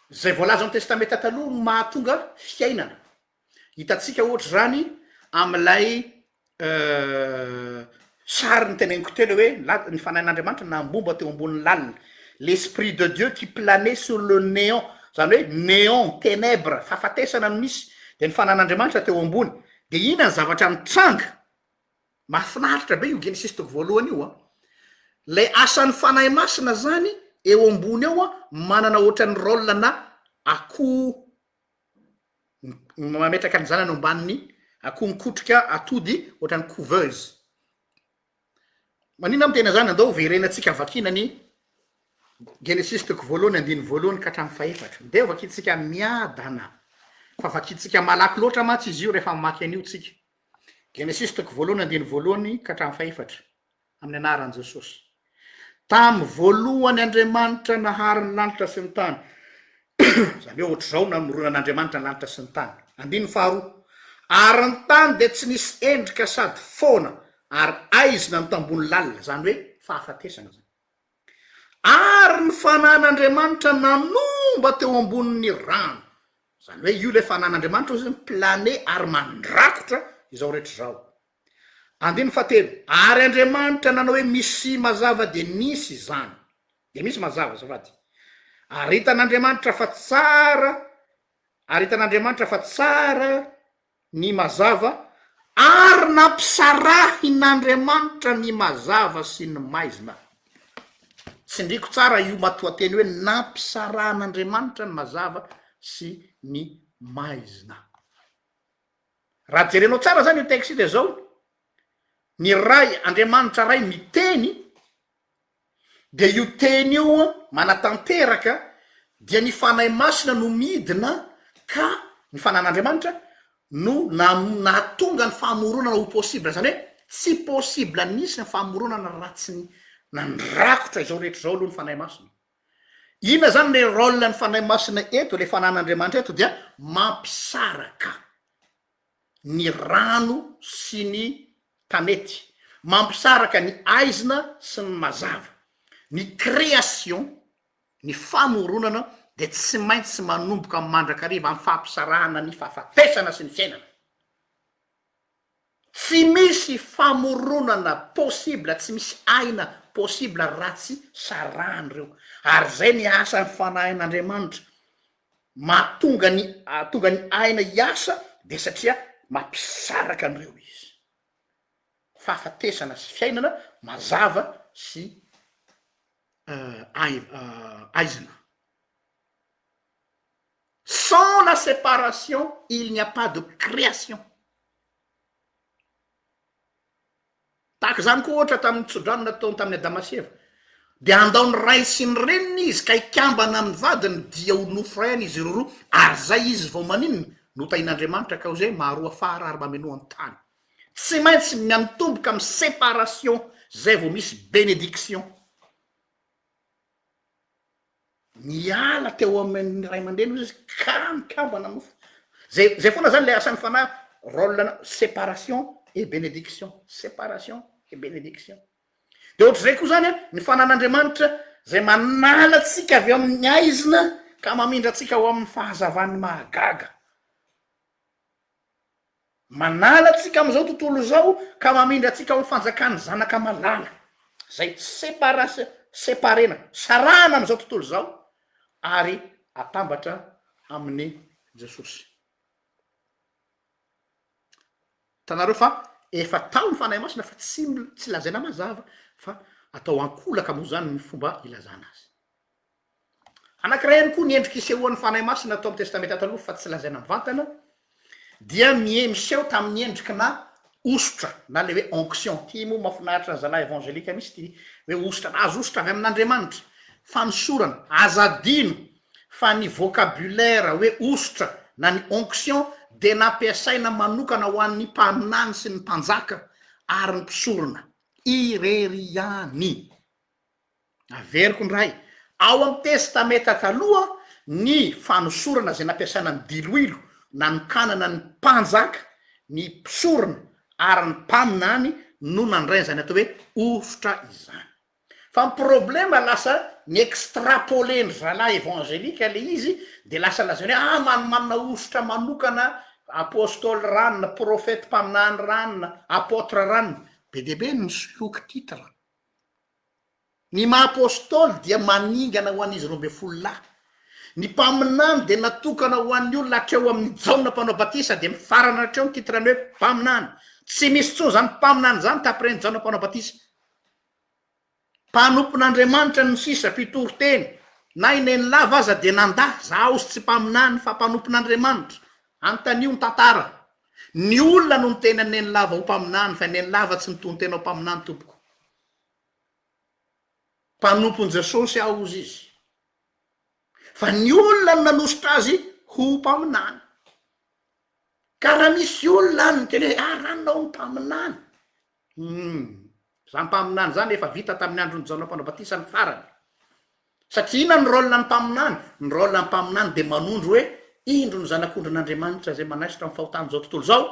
zay voalaza ao amin'ny Testamenta Taloha no mahatonga fiainana. Hitantsika ohatra izany amin'ilay sary noteneniko teo le hoe la- ny fanahin'Andriamanitra nambomba teo ambonin'ny lalina, l'esprit de Dieu qui planait sur le néant, zany hoe néant, ténèbres, fahafatesana no nisy, de ny fanahin'Andriamanitra teo ambony, de inona ny zavatra nitranga? Mahafinaritra be io Genesisy toko voalohany io an! Lay asan'ny Fanahy Masina zany eo ambony eo an, manana ohatran'ny rôle na akoho mametraka ny zanany ao ambanin'ny akoho mikotrika atody ohatran'ny couveuse. Maninona aho miteny an'izany? Andao hoverenantsika vakiana ny Genesisy toko voalohany andininy voalohany ka hatramin'ny fahefatra. Ndeha hovakintsika miadana fa vakintsika malaky loatra mantsy izy io rehefa mamaky an'io tsika. Genesisy toko voalohany andininy voalohany ka hatramin'ny fahefatra. Amin'ny anaran'i Jesosy. Tamin'ny voalohany Andriamanitra nahary ny lanitra sy ny tany. Izany hoe ohatr'izao namoronan'Andriamanitra ny lanitra sy ny tany. Andininy faharoa. Ary ny tany dia tsy nisy endrika sady foana ary aizina ny tambony lalina, izany hoe fahafatesana izany. Ary ny fanan'Andriamanitra nanomba teo ambonin'ny rano. Izany hoe io ilay fanan'Andriamanitra ozy mi-planer ary mandrakotra izao rehetra izao. Andininy fahatelo, Ary Andriamanitra nanao hoe misy mazava dia nisy izany. Dia misy mazava, azafady. Ary hitan'Andriamanitra fa tsara, ary hitan'Andriamanitra fa tsara ny mazava, ary nampisarahin'Andriamanitra ny mazava sy ny maizina. Tsindriko tsara io matoanteny hoe nampisarahan'Andriamanitra ny mazava sy ny maizina. Raha jerenao tsara zany io texte io de zao, ny Ray, Andriamanitra Ray miteny, de io teny io manatanteraka dia ny Fanahy Masina no midina ka ny Fanahin'Andriamanitra no nam- nahatonga ny famoronana ho possible, zany hoe tsy possible nisy ny famoronana raha tsy nandrakotra izao rehetra izao aloha ny Fanahy Masina. Inona zany le rôle ny Fanahy Masina eto, le fanan'Andriamanitra eto dia mampisaraka ny rano sy ny tanety, mampisaraka ny aizina sy ny mazava. Ny création, ny famoronana dia tsy maintsy manomboka mandrakariva amin'ny fampisarahana ny fahafatesana sy ny fiainana. Tsy misy famoronana possible, tsy misy aina possible raha tsy sarahana ireo. Ary izay ny asan'ny Fanahin'Andriamanitra. Mahatonga ny ahatonga ny aina hiasa dia satria mampisaraka an'ireo izy. Fahafatesana sy fiainana mazava sy aizina. Sans la séparation, il n'y a pas de création. Tahaka izany koa ohatra tamin'ny tsodrano nataony tamin'i Adama sy Eva. Dia handao ny ray sy ny reniny izy ka hikambana amin'ny vadiny dia ho nofo iray any izy roroa ary zay izy vao maninona? Notahian'Andriamanitra ka hoy izay maharoa fara ary mamenoa ny tany. Tsy maintsy miantomboka amin'ny séparation zay vao misy bénédiction. Niala teo amin'ny ray aman-dreny hozy izy ka mikambana nofo. Zay zay foana zany le asan'ny fanahy, rôle-na séparation et bénédiction, séparation et bénédiction. De ohatr'izay koa zany an, ny fanan'Andriamanitra zay manala antsika avy amin'ny haizina ka mamindra antsika ho amin'ny fahazavany mahagaga. Manala antsika amin'izao tontolo izao ka mamindra antsika ao amin'ny fanjakan'ny Zanaka malala, izay separation, separena, sarahana amin'izao tontolo izao ary atambatra amin'i Jesosy. Hitanareo fa efa tao ny Fanahy Masina fa tsy tsy lazaina mazava fa atao ankolaka moa zany ny fomba ilazana azy. Anankiray ihany koa ny endrika isehoan'ny Fanahy Masina tao amin'ny Testamenta Taloha fa tsy lazaina mivantana dia mie- miseho tamin'ny endriky na hosotra na le hoe onction. Ty moa mahafinaritra ny zalahy evangelika mihitsy ty hoe hosotra, nahazo hosotra avy amin'Andriamanitra. Fanosorana, aza adino fa ny vocabulaire hoe hosotra na ny onction dia nampiasaina manokana ho an'ny mpaminany sy ny mpanjaka ary ny mpisorona irery ihany. Averiko indray, ao amin'ny Testamenta Taloha, ny fanosorana izay nampiasaina ny diloilo nanokanana ny mpanjaka, ny mpisorona ary ny mpaminany no nandray an'izany atao hoe hosotra izany. Fa ny problema lasa ni-extrapoler-ndry zalahy evangelika le izy de lasa lazainy hoe ah manimanina hosotra manokana apostoly ranona, profety mpaminany ranona, apotre ranona. Be dia be ny misoloky titre. Ny maha apostoly dia maningana ho an'izy 12 lahy. Ny mpaminany dia natokana ho an'ny olona hatreo amin'i Jaona mpanao batisa dia mifarana hatreo ny titre-ny hoe mpaminany. Tsy misy intsony izany mpaminany izany taprian'i Jaona mpanao batisa. Mpanompon'Andriamanitra no sisa, mpitory teny. Na i Nenilava aza dia nandà, zaho tsy mpaminany fa mpanompon'Andriamanitra. Anontanio ny tantara. Ny olona no niteny an'i Nenilava ho mpaminany fa i Nenilava tsy nitonon-tena ho mpaminany tompoko. Mpanompon'i Jesosy aho hozy izy. Fa ny olona no nanosotra azy ho mpaminany. Ka raha misy olona any miteny hoe ah ranona hono mpaminany. Hum, zany mpaminany zany efa vita tamin'ny andron'i Jaona mpanao batisa ny farany. Satria inona ny rôle-n'ny mpaminany? Ny rôle-n'ny mpaminany dia manondro hoe indro ny zanak'ondrin'Andriamanitra izay manaisotra ny fahotan'izao tontolo izao,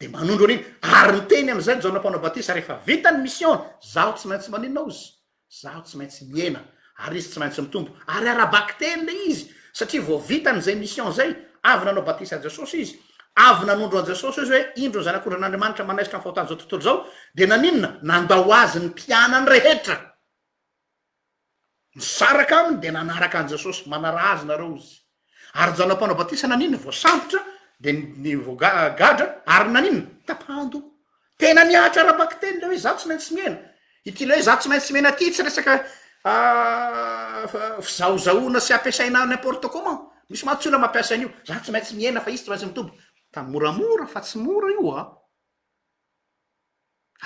dia manondro an'iny, ary niteny amin'izay Jaona mpanao batisa rehefa vita ny mission-ny, zaho tsy maintsy maninona hozy? Zaho tsy maintsy mihena, ary izy tsy maintsy mitombo. Ary ara-bakiteny ilay izy, satria vao vitany izay mission izay, avy nanao batisa an'i Jesosy izy, avy nanondro an'i Jesosy izy hoe indro ny zanak'ondrin'Andriamanitra manaisotra ny fahotan'izao tontolo izao, dia naninona? Nandao azy ny mpianany rehetra. Nisaraka aminy dia nanaraka an'i Jesosy, manaraha azy nareo ozy. Ary Jaona mpanao batisa naninona? Voasambotra dia ny voagadra ary naninona? Tapahan-doha. Tena nihatra ara-bakiteny ilay hoe izaho tsy maintsy mihena. Ity ilay hoe izaho tsy maintsy mihena ity tsy resaka fizahozahoana sy ampiasaina n'importe comment. Misy mantsy olona mampiasa an'io, izaho tsy maintsy mihena fa izy tsy maintsy mitombo. Ka moramora fa tsy mora io a!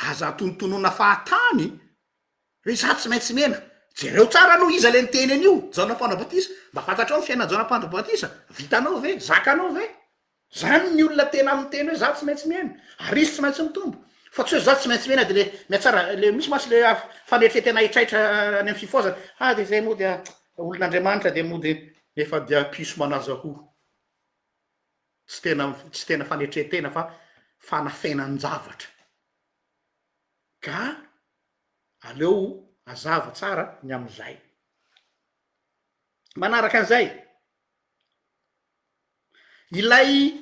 Aza atonontonona fahatany. Hoe izaho tsy maintsy mihena. Jereo tsara aloha iza le niteny an'io, Jaona mpanao batisa. Mba fantatrao ny fiainan'i Jaona mpanao batisa? Vitanao ve? Zakanao ve? Zany ny olona tena miteny hoe za tsy maintsy mihena, ary izy tsy maintsy mitombo. Fa tsy hoe za tsy maintsy mihena de le mihatsara, le misy mantsy le fanetretena haitraitra any amin'ny fifohazana, ah de zay moa dia olon'Andriamanitra de mody nefa dia piso manaza hoho. Tsy tena tsy tena fanetren-tena fa fanafenan-javatra. Ka aleo hazava tsara ny amin'izay. Manaraka an'izay, ilay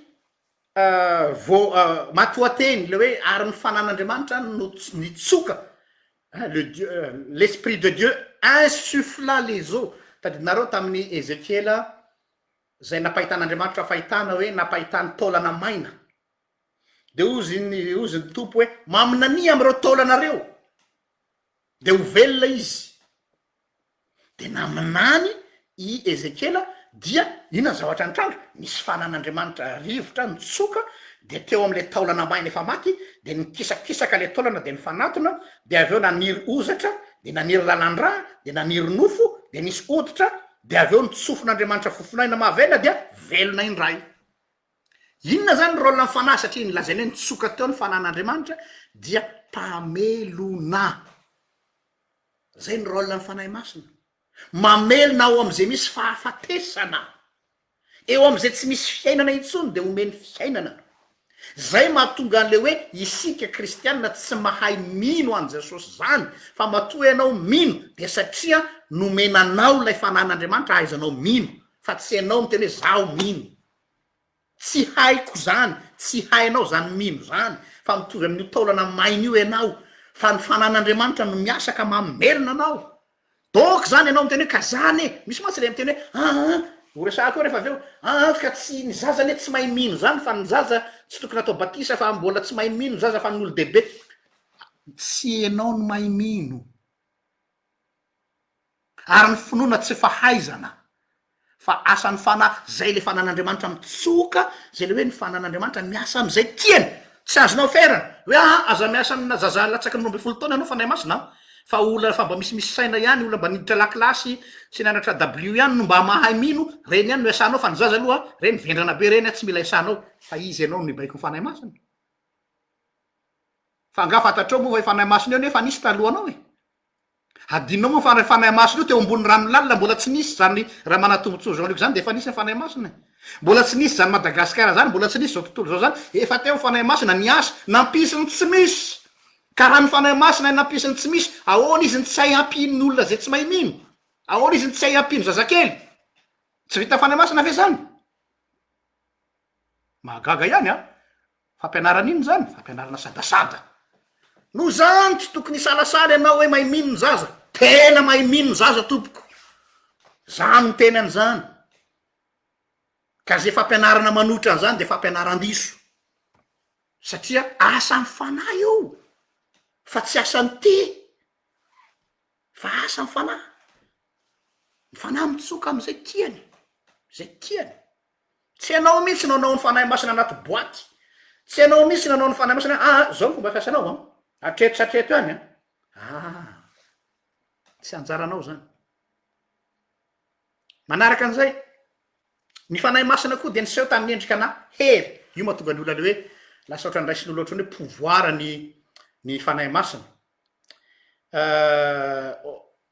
vo matoanteny le hoe ary ny fanan'Andriamanitra no nitsoka, le dieu l'esprit de Dieu insuffla les eaux, tadidinareo tamin'ny Ezekiela zay nampahitan'Andriamanitra fahitana hoe nampahitany taolana maina, De hozy ny hozy ny Tompo hoe, Maminania amin'ireo taolanareo, dia ho velona izy. Dia naminany i Ezekiela, dia inona ny zavatra nitranga? Nisy fanan'Andriamanitra rivotra nitsoka, dia teo amin'ilay taolana maina efa maty, dia nikisakisaka ilay taolana dia nifanatona, dia avy eo naniry hozatra, dia naniry lalan-drà, dia naniry nofo, dia nisy hoditra, dia avy eo nitsofin'Andriamanitra fofonaina mahavelona dia velona indray. Inona zany ny rôle ny fanahy satria ny lazainy hoe nitsoka teo ny fanahin'Andriamanitra dia mpamelona. Zay ny rôle ny fanahy masina. Mamelona ao amin'izay misy fahafatesana. Eo amin'izay tsy misy fiainana intsony dia omeny fiainana. Zay mahatonga an'le hoe isika kristianina tsy mahay mino an'i Jesosy zany fa matoa ianao mino dia satria nomena anao ilay fanan'Andriamanitra ahaizanao mino fa tsy ianao miteny hoe zaho mino. Tsy haiko zany, tsy hainao zany mino zany fa mitovy amin'io taolana maina io ianao fa ny fanan'Andriamanitra no miasa ka mamelona anao. Donc zany ianao miteny hoe ka zany e, misy mantsy le miteny hoe aa ho resahako eo rehefa avy eo, aa ka tsy ny zaza anie tsy mahay mino zany fa ny zaza tsy tokony atao batisa fa mbola tsy mahay mino ny zaza fa ny olo-dehibe. Tsy ianao no mahay mino. Ary ny finoana tsy fahaizana fa asan'ny fanahy, zay le fanan'Andriamanitra mitsoka, zay le hoe ny fanan'Andriamanitra miasa am'zay tiany, tsy azonao ferana, hoe aa aza miasa amina zaza latsaky ny 12 taona ianao Fanahy Masina an, fa olona efa mba misimisy saina ihany, olona mba niditra lakilasy sy nianatra dabilio ihany no mba mahay mino, reny ihany no iasanao fa ny zaza aloha reny vendrana be reny an tsy mila iasanao, fa iza ianao no hibaiko ny Fanahy Masina? Fa angaha fantatrao moa fa io Fanahy Masina io anie efa nisy talohanao e? Hadinonao moa fa ilay Fanahy Masina io teo ambony rano lalina mbola tsy nisy izany Ramanatombotsoa Jean Luc izany dia efa nisy ny Fanahy Masina e. Mbola tsy nisy izany Madagasikara izany, mbola tsy nisy izao tontolo izao izany, efa teo ny Fanahy Masina niasa, nampisy ny tsy misy. Ka raha ny Fanahy Masina nampisy ny tsy misy, ahoana izy no tsy hay hampino olona izay tsy mahay mino? Ahoana izy no tsy hay hampino zazakely? Tsy vitan'ny Fanahy Masina ve izany? Mahagaga ihany an! Fampianarana inona izany? Fampianarana sadasada. Noho izany tsy tokony hisalasala ianao hoe mahay mino ny zaza. Tena mahay mino ny zaza tompoko. Za miteny an'izany. Ka ze fampianarana manohitra an'izany de fampianaran-diso. Satria asan'ny fanahy io fa tsy asan'ny te. Fa asan'ny fanahy. Ny fanahy mitsoka am'izay tiany, zay tiany. Tsy ianao mihitsy no hanao ny Fanahy Masina anaty boaty. Tsy ianao mihitsy no hanao ny Fanahy Masina hoe, aa, zao ny fomba fiasanao an, hatreto sy hatreto ihany an. Aa, tsy anjaranao zany. Manaraka an'izay, ny Fanahy Masina koa dia niseho tamin'ny endrika na hery. Io mahatonga ny olona le hoe lasa ohatran'ny raisin'olona ohatran'ny hoe pouvoir ny ny Fanahy Masina.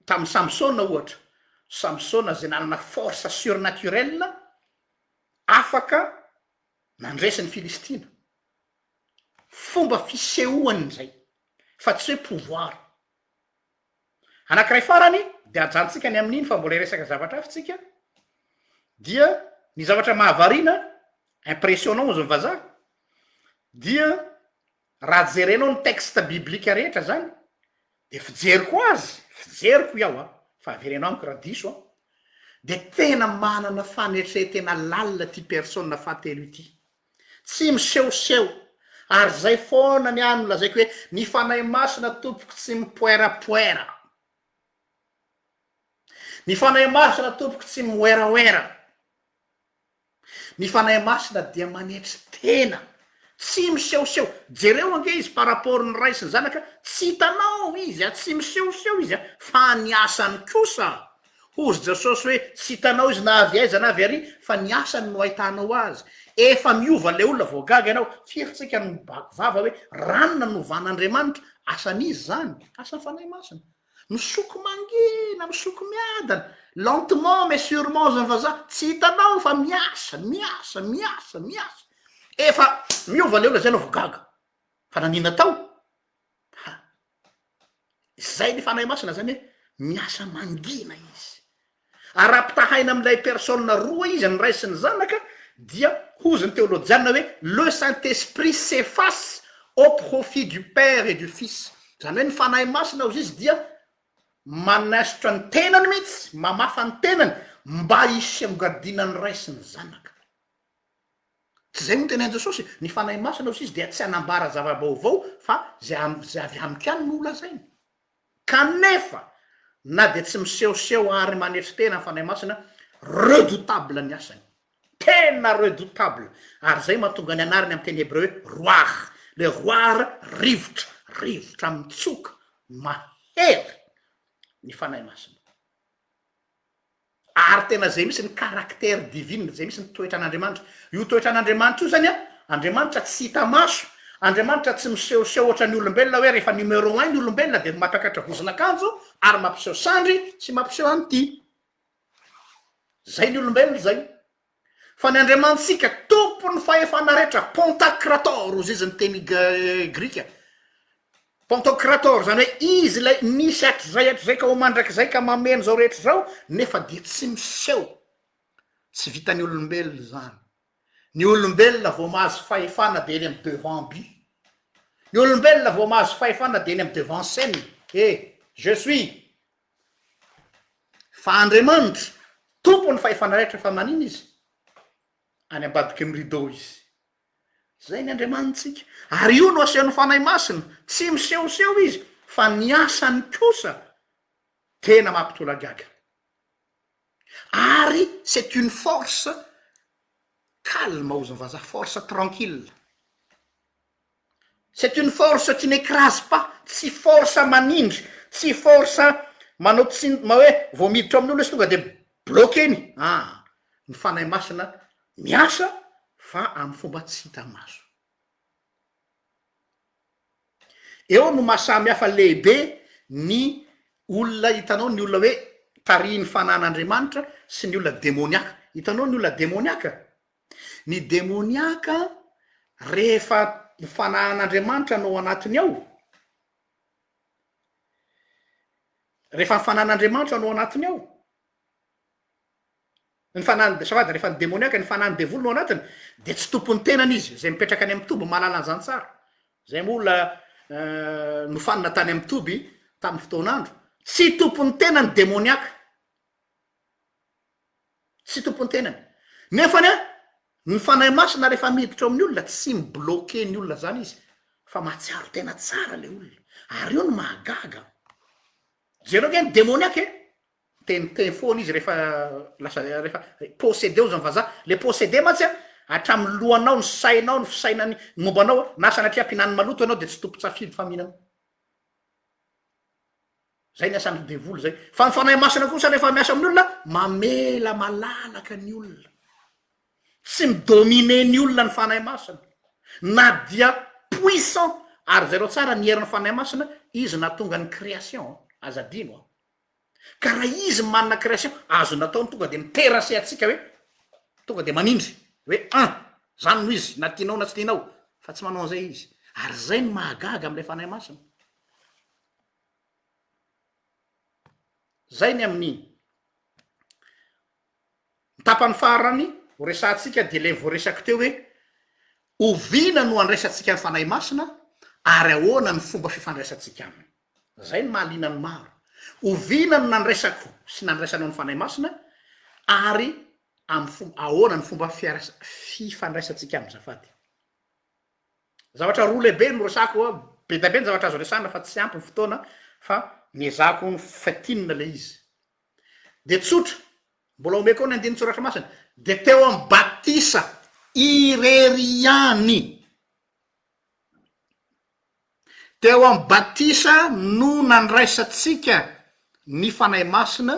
Tamin'i Samsona ohatra, Samsona izay nanana force surnaturelle afaka nandresy ny Filistina, fomba fisehoany izay fa tsy hoe pouvoir. Anankiray farany de ajanontsika ny amin'iny fa mbola hiresaka zavatra hafa tsika dia ny zavatra mahavariana, impressionnant hozy ny vazaha, dia Raha jerenao ny texte biblique rehetra zany de fijeriko azy, fijeriko iaho an, fa avereno amiko raha diso an, de tena manana fanetren-tena lalina ity personne fahatelo ity. Tsy misehoseho, ary zay foana ny ahy no lazaiko hoe ny Fanahy Masina tompoko tsy mipoerapoera. Ny Fanahy Masina tompoko tsy miwerawera. Ny Fanahy Masina dia manetry tena, tsy misehoseho, jereo ange izy par rapport ny Ray sy ny Zanaka, tsy hitanao izy a, tsy misehoseho izy a, fa ny asany kosa, hozy Jesosy hoe tsy hitanao izy na avy aiza na avy ary, fa ny asany no ahitanao azy, efa miova le olona vao gaga ianao, firy tsika no mibaky vava hoe ranona novan'Andriamanitra, asan'iza izany? Asan'ny Fanahy Masina. Misoko mangina, misoko miadana, lentement mais surement hozy ny vazaha, tsy hitanao fa miasa, miasa, miasa, miasa, efa miova le olona zay anao vao gaga, fa nanina tao? Ha! Zay ny fanahy masina zany hoe miasa mangina izy. Ary raha ampitahaina amin'ilay personne roa izy, ny Ray sy ny Zanaka, dia hozy ny teolojiana hoe le Saint Esprit s'efface au profit du Père et du Fils. Izany hoe ny Fanahy Masina hozy izy dia manaisotra ny tenany mihitsy, mamafa ny tenany mba hisongadinan'ny Ray sy ny Zanaka. Tsy izay no tenenin'i Jesosy, ny Fanahy Masina hozy izy dia tsy hanambara zava-baovao fa izay avy amiko ihany no holazainy. Kanefa na dia tsy misehoseho ary manetry tena ny Fanahy Masina, redoutable ny asany. Tena redoutable. Ary izay mahatonga ny anarany amin'ny teny hebreo hoe ruach. Le ruach, rivotra, rivotra mitsoka, mahery ny Fanahy Masina. Ary tena zay mihitsy ny caractère divine, zay mihitsy ny toetran'Andriamanitra. Io toetran'Andriamanitra io zany an, Andriamanitra tsy hita maso. Andriamanitra tsy misehoseho ohatran'ny olombelona hoe rehefa numéro un ny olombelona dia mampiakatra vozon'akanjo ary mampiseho sandry sy mampiseho an'ity. Zay ny olombelona zay. Fa ny Andriamanitsika tompon'ny fahefana rehetra, Pantokrator hozy izy ny teny grika. Pantokrator zany hoe izy ilay nisy hatrizay hatrizay ka ho mandrakizay ka mameno izao rehetra izao nefa dia tsy miseho. Tsy vitan'ny olombelona izany. Ny olombelona vao mahazo fahefana dia eny amin'ny devant but. Ny olombelona vao mahazo fahefana dia eny amin'ny devant scène. Eh, je suis. Fa Andriamanitra, Tompon'ny fahefana rehetra fa manina Izy? Any ambadiky ny rideau Izy. Zay ny Andriamanitsika. Ary io no asehon'ny Fanahy Masina. Tsy misehoseho Izy, fa ny asany kosa tena mampitolagaga. Ary c'est une force calme hozy ny vazaha, force tranquille. C'est une force qui n'ecrase pas, tsy force manindry, tsy force manao tsin- ma hoe vao miditra ao amin'ny olona izy tonga de bloquer-ny, ah, ny Fanahy Masina miasa fa amin'ny fomba tsy hita maso. Eo no maha samy hafa lehibe ny olona, hitanao ny olona hoe tarihin'ny Fanahin'Andriamanitra sy ny olona demoniaka, hitanao ny olona demoniaka? Ny demoniaka rehefa ny fanahin'Andriamanitra no ao anatiny ao, rehefa ny fanahin'Andriamanitra no ao anatiny ao, ny fanahin'ny, azafady, rehefa ny demoniaka, ny fanahin'ny devoly no ao anatiny, de tsy tompon'ny tenany izy, zay mipetraka any amin'ny toby mahalala an'izany tsara, zay moa olona nofanina tany amin'ny toby tamin'ny fotoan'andro, tsy tompon'ny tenany demoniaka. Tsy tompon'ny tenany. Nefany an, ny Fanahy Masina rehefa miditra ao amin'ny olona, tsy mi-bloquer ny olona zany izy, fa mahatsiaro tena tsara le olona. Ary io no mahagaga. Jereo ange ny demoniaka e! Miteniteny foana izy rehefa lasa rehefa possédé hozy ny vazaha. Le possédé mantsy an, hatramin'ny lohanao, ny sainao, ny fisainany, ny momba anao, na sanatria ampihinaniny maloto ianao dia tsy tompon-tsafidy fa mihinana. Zay ny asan'ny devoly zay. Fa ny Fanahy Masina kosa rehefa miasa amin'ny olona, mamela malalaka ny olona. Tsy mi-dominer ny olona ny Fanahy Masina. Na dia puissant, ary jereo tsara ny herin'ny Fanahy Masina, izy nahatonga ny création, aza adino an. Ka raha izy manana création, azony atao ny tonga de mi-terrasser antsika hoe, tonga de manindry, hoe un, zany no izy, na tianao na tsy tianao, fa tsy manao an'izay izy. Ary zay no mahagaga amin'ilay Fanahy Masina. Zay ny amin'iny. Ny tapany farany ho resahantsika dia ilay voaresako teo hoe oviana no andraisantsika ny Fanahy Masina ary ahoana ny fomba fifandraisantsika aminy. Zay no mahaliana ny maro. Oviana no nandraisako sy nandraisanao ny Fanahy Masina ary amin'ny fomba ahoana ny fomba fiarasa- fifandraisantsika aminy azafady. Zavatra roa lehibe no resahako a, be dia be ny zavatra azo resahana fa tsy ampy ny fotoana fa niezahako fintinina le izy. De tsotra, mbola omeko ao ny andinin-tsoratra masina, de teo amin'ny batisa irery ihany, teo amin'ny batisa no nandraisantsika ny Fanahy Masina,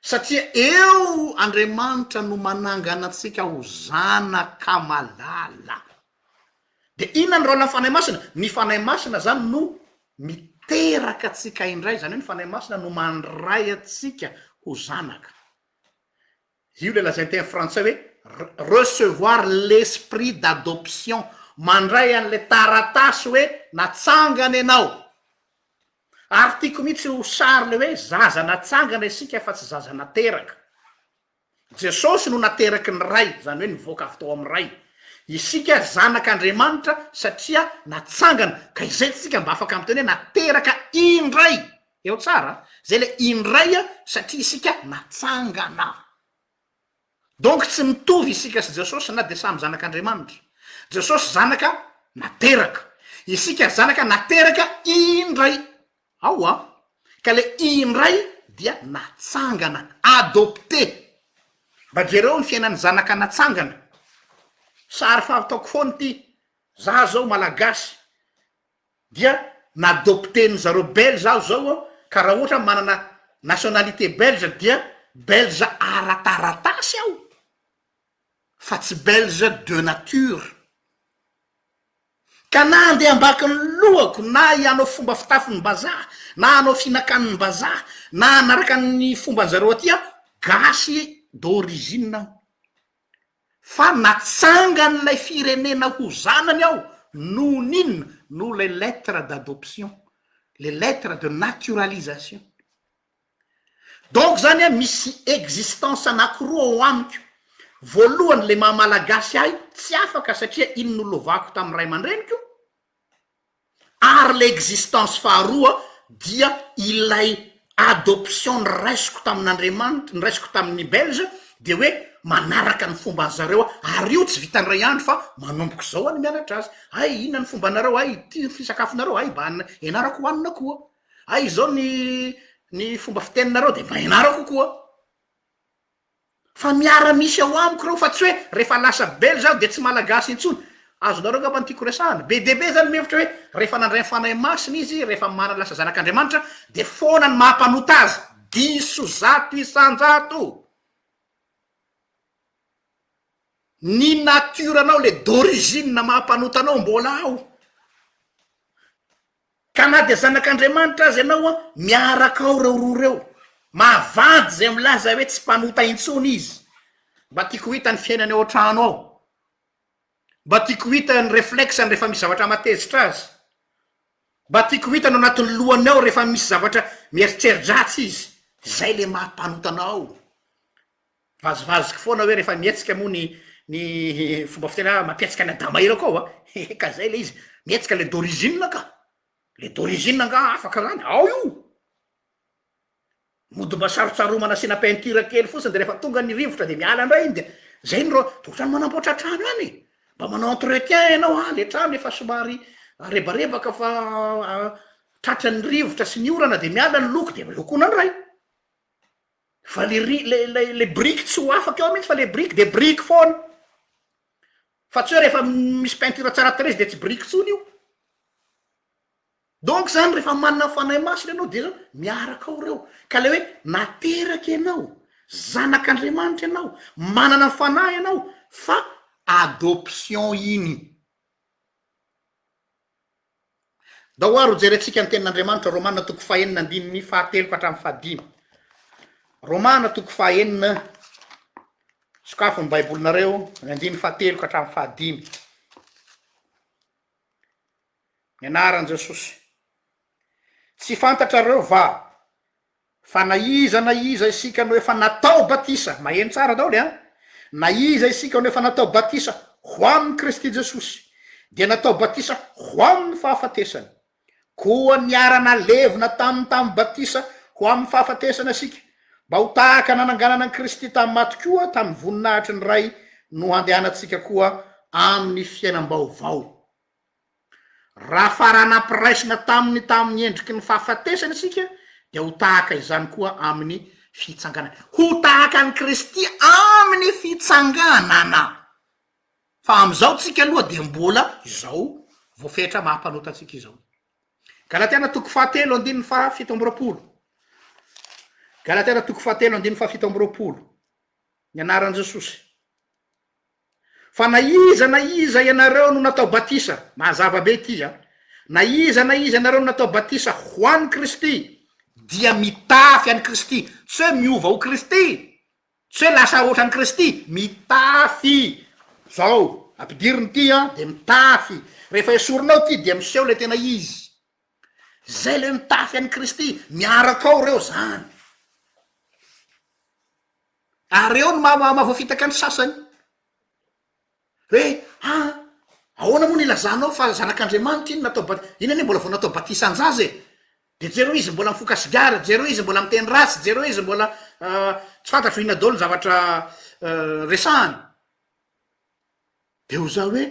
Satria eo Andriamanitra no manangana antsika ho zanaka malala. De inona ny rôle-n'ny Fanahy Masina? Ny Fanahy Masina zany no miteraka antsika indray, zany hoe ny Fanahy Masina no mandray antsika ho zanaka. Io le lazainy teny frantsay hoe recevoir l'esprit d'adoption, mandray an'le taratasy hoe natsangana ianao. Ary tiako mihitsy ho sary le hoe zaza natsangana isika fa tsy zaza nateraka. Jesosy no nateraky ny Ray, izany hoe nivoaka avy tao amin'ny Ray. Isika zanak'Andriamanitra satria natsangana, ka izay tsika mba afaka miteny hoe nateraka indray. Eo tsara, zay le indray satria isika natsangana. Donc tsy mitovy isika sy Jesosy na dia samy zanak'Andriamanitra. Jesosy zanaka nateraka. Isika zanaka nateraka indray. Ao an! Ka le indray dia natsangana, adopté. Mba jereo ny fiainan'ny zanaka natsangana. Sary fa ataoko foana ity. Za zao malagasy. Dia n'adopter-ny zareo belge aho zao an, ka raha ohatra manana nationalité belge dia belge ara-taratasy aho fa tsy belge de nature. Ka na handeha ambaky ny lohako na hanao fomba fitafin'ny mbazaha na hanao fihinan-kanin'ny mbazaha na hanaraka ny fomban-jareo aty aho, gasy d'origine aho. Fa natsangan'ilay firenena ho zanany aho noho ny inona? Noho ilay lettre d'adoption, le lettre de naturalisation. Donc zany an, misy existence anakiroa ao amiko, voalohany le maha malagasy ahy tsy afaka satria iny nolovako tamin'ny ray aman-dreniko, ary le existence faharoa dia ilay adoption noraisiko tamin'Andriamanitra, noraisiko tamin'ny belge dia hoe manaraka ny fomban-zareo aho, ary io tsy vitan'ny iray andro fa manomboka izao aho no mianatra azy, hay inona ny fombanareo, hay ity ny fisakafonareo, hay mba ianarako hohanina koa. Hay izao ny ny fomba fiteninareo de mba ianarako koa. Fa miara misy ao amiko ireo fa tsy hoe rehefa lasa belge aho de tsy malagasy intsony. Azonareo angamba ny tiako resahana. Be dia be zany mihevitra hoe rehefa nandray ny Fanahy Masina izy, rehefa manana lasa zanak'Andriamanitra de foana ny maha mpanota azy. Diso 100%. Ny nature anao le d'origine maha mpanota anao mbola ao. Ka na dia zanak'Andriamanitra aza ianao an, miaraka ao ireo roa ireo. Mahavandy izay milaza hoe tsy mpanota intsony izy. Mba tiako ho hita ny fiainany ao an-trano ao. Mba tiako ho hita ny reflexe-ny rehefa misy zavatra mahatezitra azy. Mba tiako ho hita ny ao anatin'ny lohany ao rehefa misy zavatra mieritreri-dratsy izy. Izay le maha mpanota anao. Vazivaziko foana hoe rehefa mihetsika moa ny ny fomba fiteny hoe mampietsika an'i Adama ireo koa ao a, ka zay le izy, mihetsika le d'origine ka, le d'origine angaha afaka zany, ao io, mody mba sarotsaromana asiana peinture kely fotsiny de rehefa tonga ny rivotra de miala ndray iny de zay ny ro, de ohatrany manamboatra trano ihany e, mba manao entretien ianao ah le trano efa somary rebarebaka fa tratran'ny rivotra sy ny orana de miala ny loko de lokoina ndray. Fa le ri- le le le biriky tsy ho afaka eo mihitsy fa le biriky de biriky foana. Fa tsy hoe rehefa misy peinture tsara tarehy izy de tsy biriky intsony io. Donc zany rehefa manana fanahy masina ianao de zao miaraka ao ireo. Ka le hoe nateraka ianao, zanak'Andriamanitra ianao, manana ny fanahy ianao fa adoption iny. Ndao ary hojerentsika ny tenin'Andriamanitra, Romana toko fahenina andininy fahatelo ka hatramin'ny fahadimy. Romana toko fahenina, sokafo ny Baibolinareo, ny andininy fahatelo ka hatramin'ny fahadimy. Ny anaran'i Jesosy. Tsy fantatrareo va Fa na iza na iza isika no efa natao batisa, maheno tsara daholo an, na iza isika no efa natao batisa ho amin'i Kristy Jesosy, dia natao batisa ho amin'ny fahafatesany. Koa niara-nalevina taminy tamin'ny batisa ho amin'ny fahafatesana isika, mba ho tahaka nananganana an'i Kristy tamin'ny maty koa tamin'ny voninahitry ny Ray no handehanantsika koa amin'ny fiainam-baovao. Raha fara nampiraisina taminy tamin'ny endriky ny fahafatesana isika, dia ho tahaka izany koa amin'ny fitsanganana. Ho tahaka an'i Kristy amin'ny fitsanganana. Fa amin'izao tsika aloha dia mbola izao voafetra maha mpanota antsika izao. Galatiana toko fahatelo andininy faha 27. Galatiana toko fahatelo andininy faha 27. Ny anaran'i Jesosy. Fa na iza na iza ianareo no natao batisa, mazava be ity an, na iza na iza ianareo no natao batisa ho an'i Kristy, dia mitafy an'i Kristy, tsy hoe miova ho Kristy, tsy hoe lasa ohatran'i Kristy, mitafy, zao, ampidirina ity an, dia mitafy, rehefa esorinao ity dia miseho ilay tena izy, zay le mitafy an'i Kristy, miaraka ao reo zany. Ary eo no maha mahavoafitaka ny sasany. Hoe ah, ahoana moa no ilazanao fa zanak'Andriamanitra iny natao bat-, iny anie mbola vao natao batisan-jaza e! De jereo izy mbola mifoka sigara, jereo izy mbola miteny ratsy, jereo izy mbola tsy fantatro inona daholo ny zavatra resahany. De ho za hoe,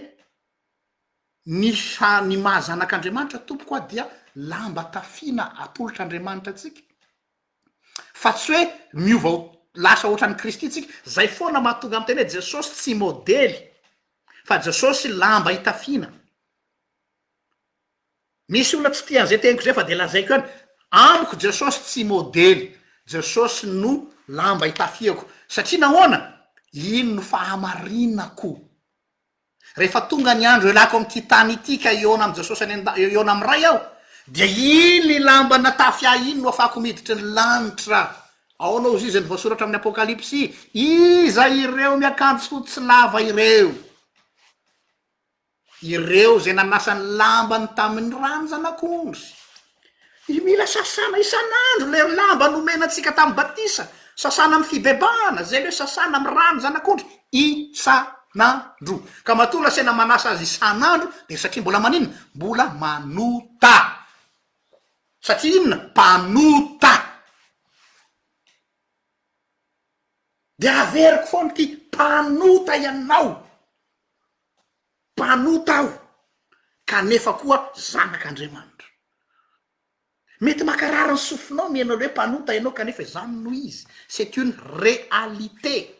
ny fa- ny maha zanak'Andriamanitra tompoko ah dia lamba tafiana atolotr'Andriamanitra antsika. Fa tsy hoe miova ho lasa ohatran'i Kristy tsika, zay foana mahatonga miteny hoe Jesosy tsy modely fa Jesosy lamba itafiana. Misy olona tsy tia an'izay teniko zay fa de lazaiko ihany, amiko Jesosy tsy modely, Jesosy no lamba itafiako, satria nahoana? Iny no fahamarinako. Rehefa tonga ny andro ialako amin'ity tany ity ka hihaona amin'i Jesosy any an-da-, hihaona amin'ny Ray aho, dia iny lamba natafy ahy iny no afahako miditry ny lanitra. Ahoana hozy izy ny voasoratra amin'ny Apokalypsy? Iza ireo miakanjo fotsy lava ireo? Ireo izay nanasa ny lambany tamin'ny ràn'ny Zanak'ondry. Mila sasana isan'andro ilay lamba nomena antsika tamin'ny batisa. Sasana amin'ny fibebahana, izay ilay hoe sasana amin'ny ràn'ny Zanak'ondry isan'andro. Ka matoa lasaina manasa azy isan'andro dia satria mbola maninona? Mbola manota. Satria inona? Mpanota. Dia averiko foana ity, mpanota ianao. Mpanota aho, kanefa koa zanak'Andriamanitra. Mety mankarary ny sofinao ny ianao hoe mpanota ianao kanefa izany no izy, c'est une réalité,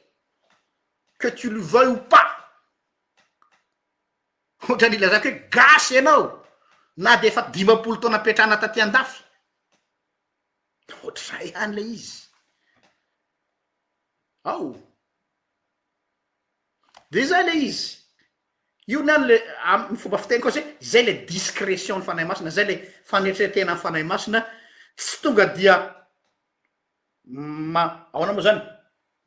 que tu le veuilles ou pas. Ohatran'ny ilazako hoe gasy ianao na dia efa 50 taona nipetrahana taty andafy, ohatr'izay ihany ilay izy. Ao. De zay le izy, io ny any le amin'ny fomba fiteny koa zay, zay le discrétion ny fanahy masina, zay le fanetren-tena ny fanahy masina, tsy tonga dia ma- ahoana moa zany,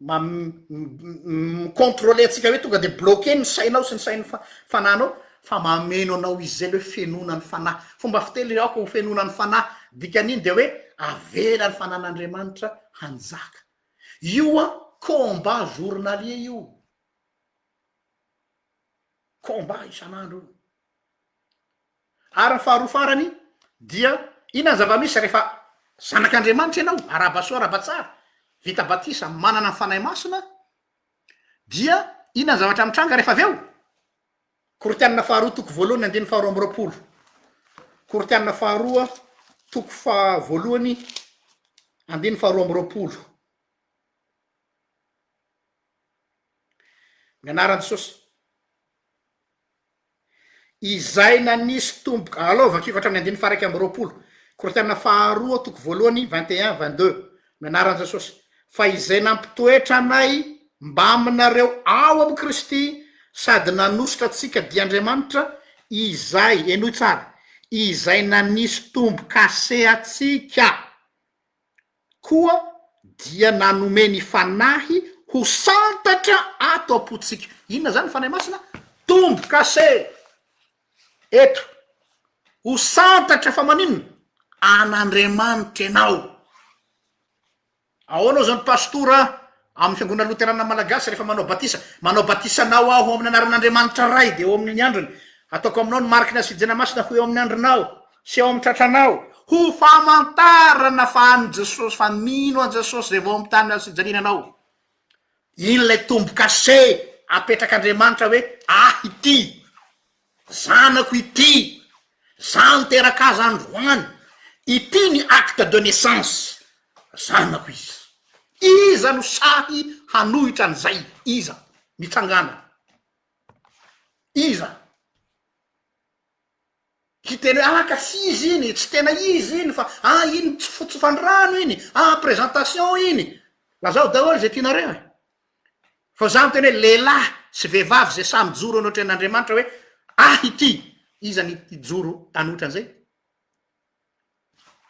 ma- mi-contrôler antsika hoe tonga de bloquer ny sainao sy ny sain'ny fa- fanahinao fa mameno anao izy, zay le hoe fenoina ny fanahy, fomba fiteny le aoka ho fenoina ny fanahy, dikan'iny de hoe avela ny fanan'Andriamanitra hanjaka. Io an combat journalier io, combat isan'andro io. Ary ny faharoa farany dia inona ny zava-misy rehefa zanak'Andriamanitra ianao, arahaba soa arahaba tsara, vita batisa, manana ny Fanahy Masina, dia inona ny zavatra mitranga rehefa avy eo? Korintiana faharoa toko voalohany andininy faharoa amby roapolo. Korintiana faharoa toko faha voalohany andininy faharoa amby roapolo. Ny anaran'i Jesosy. Izay nanisy tomboka, alao vakiko hatramin'ny andininy faha 21. Korintiana faharoa toko voalohany 21 22. Ny anaran'i Jesosy. Fa izay nampitoetra anay mbaminareo ao amin'i Kristy sady nanosotra antsika dia Andriamanitra, izay, henoy tsara, izay nanisy tombo-kase antsika koa dia nanome ny Fanahy ho santatra ato am-pontsika. Inona izany ny Fanahy Masina? Tombo-kase! Eto. Ho santatra fa maninona? An'Andriamanitra ianao. Ahoana ozy ny pastora amin'ny fiangonana loterana malagasy rehefa manao batisa? Manao batisa anao aho amin'ny anaran'Andriamanitra Ray dia eo amin'ny andriny. Ataoko aminao ny mariky ny hasidjena masina ho eo amin'ny andrinao sy eo amin'ny tratranao ho famantarana fa an'i Jesosy fa mino an'i Jesosy izay vao amin'ny tany hasidjaliana anao. Iny ilay tombo-kase apetrak'Andriamanitra hoe ahy ity. Zanako ity, za niteraka azy androany, ity ny acte de naissance, zanako izy. Iza no sahy hanohitra an'izay? Iza? Mitsangàna. Iza? Hiteny hoe ah ka tsy izy iny, tsy tena izy iny fa ah iny tsofotsofan-drano iny, ah présentation iny. Lazao daholo izay tianareo e. Fa za miteny hoe lehilahy sy vehivavy izay sahy mijoro anatrehan'Andriamanitra hoe ahy ity, iza ny hijoro hanohitra an'izay?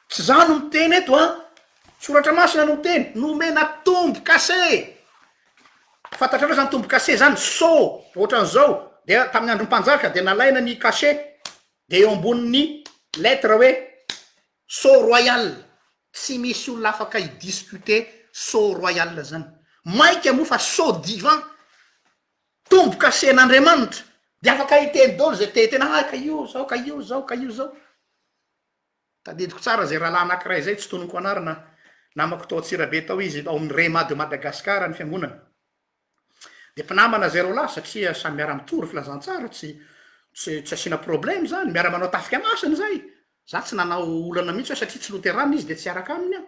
Tsy za no miteny eto an! Soratra masina no miteny, nomena tombo-kase! Fantatrareo zany tombo-kase zany, sceau ohatran'izao, dia tamin'ny andron'ny mpanjaka dia nalaina ny cachet, dia eo ambonin'ny lettre hoe sceau royal, tsy misy olona afaka hi-discuter sceau royal zany, mainka moa fa sceau divin, tombo-kasen'Andriamanitra, dia afaka hiteny daholo zay te hiteny, ah ka io zao, ka io zao, ka io zao. Tadidiko tsara zay rahalahy anakiray zay, tsy tononiko anarana, namako tao Antsirabe tao izy, ao amin'ny Rhema de Madagascar ny fiangonany. De mpinamana zay roalahy satria samy miara-mitory filazantsara, tsy tsy tsy asiana problème zany, miara-manao tafika masina zay. Za tsy nanao olana mihitsy hoe satria tsy loterana izy de tsy hiaraka aminy aho.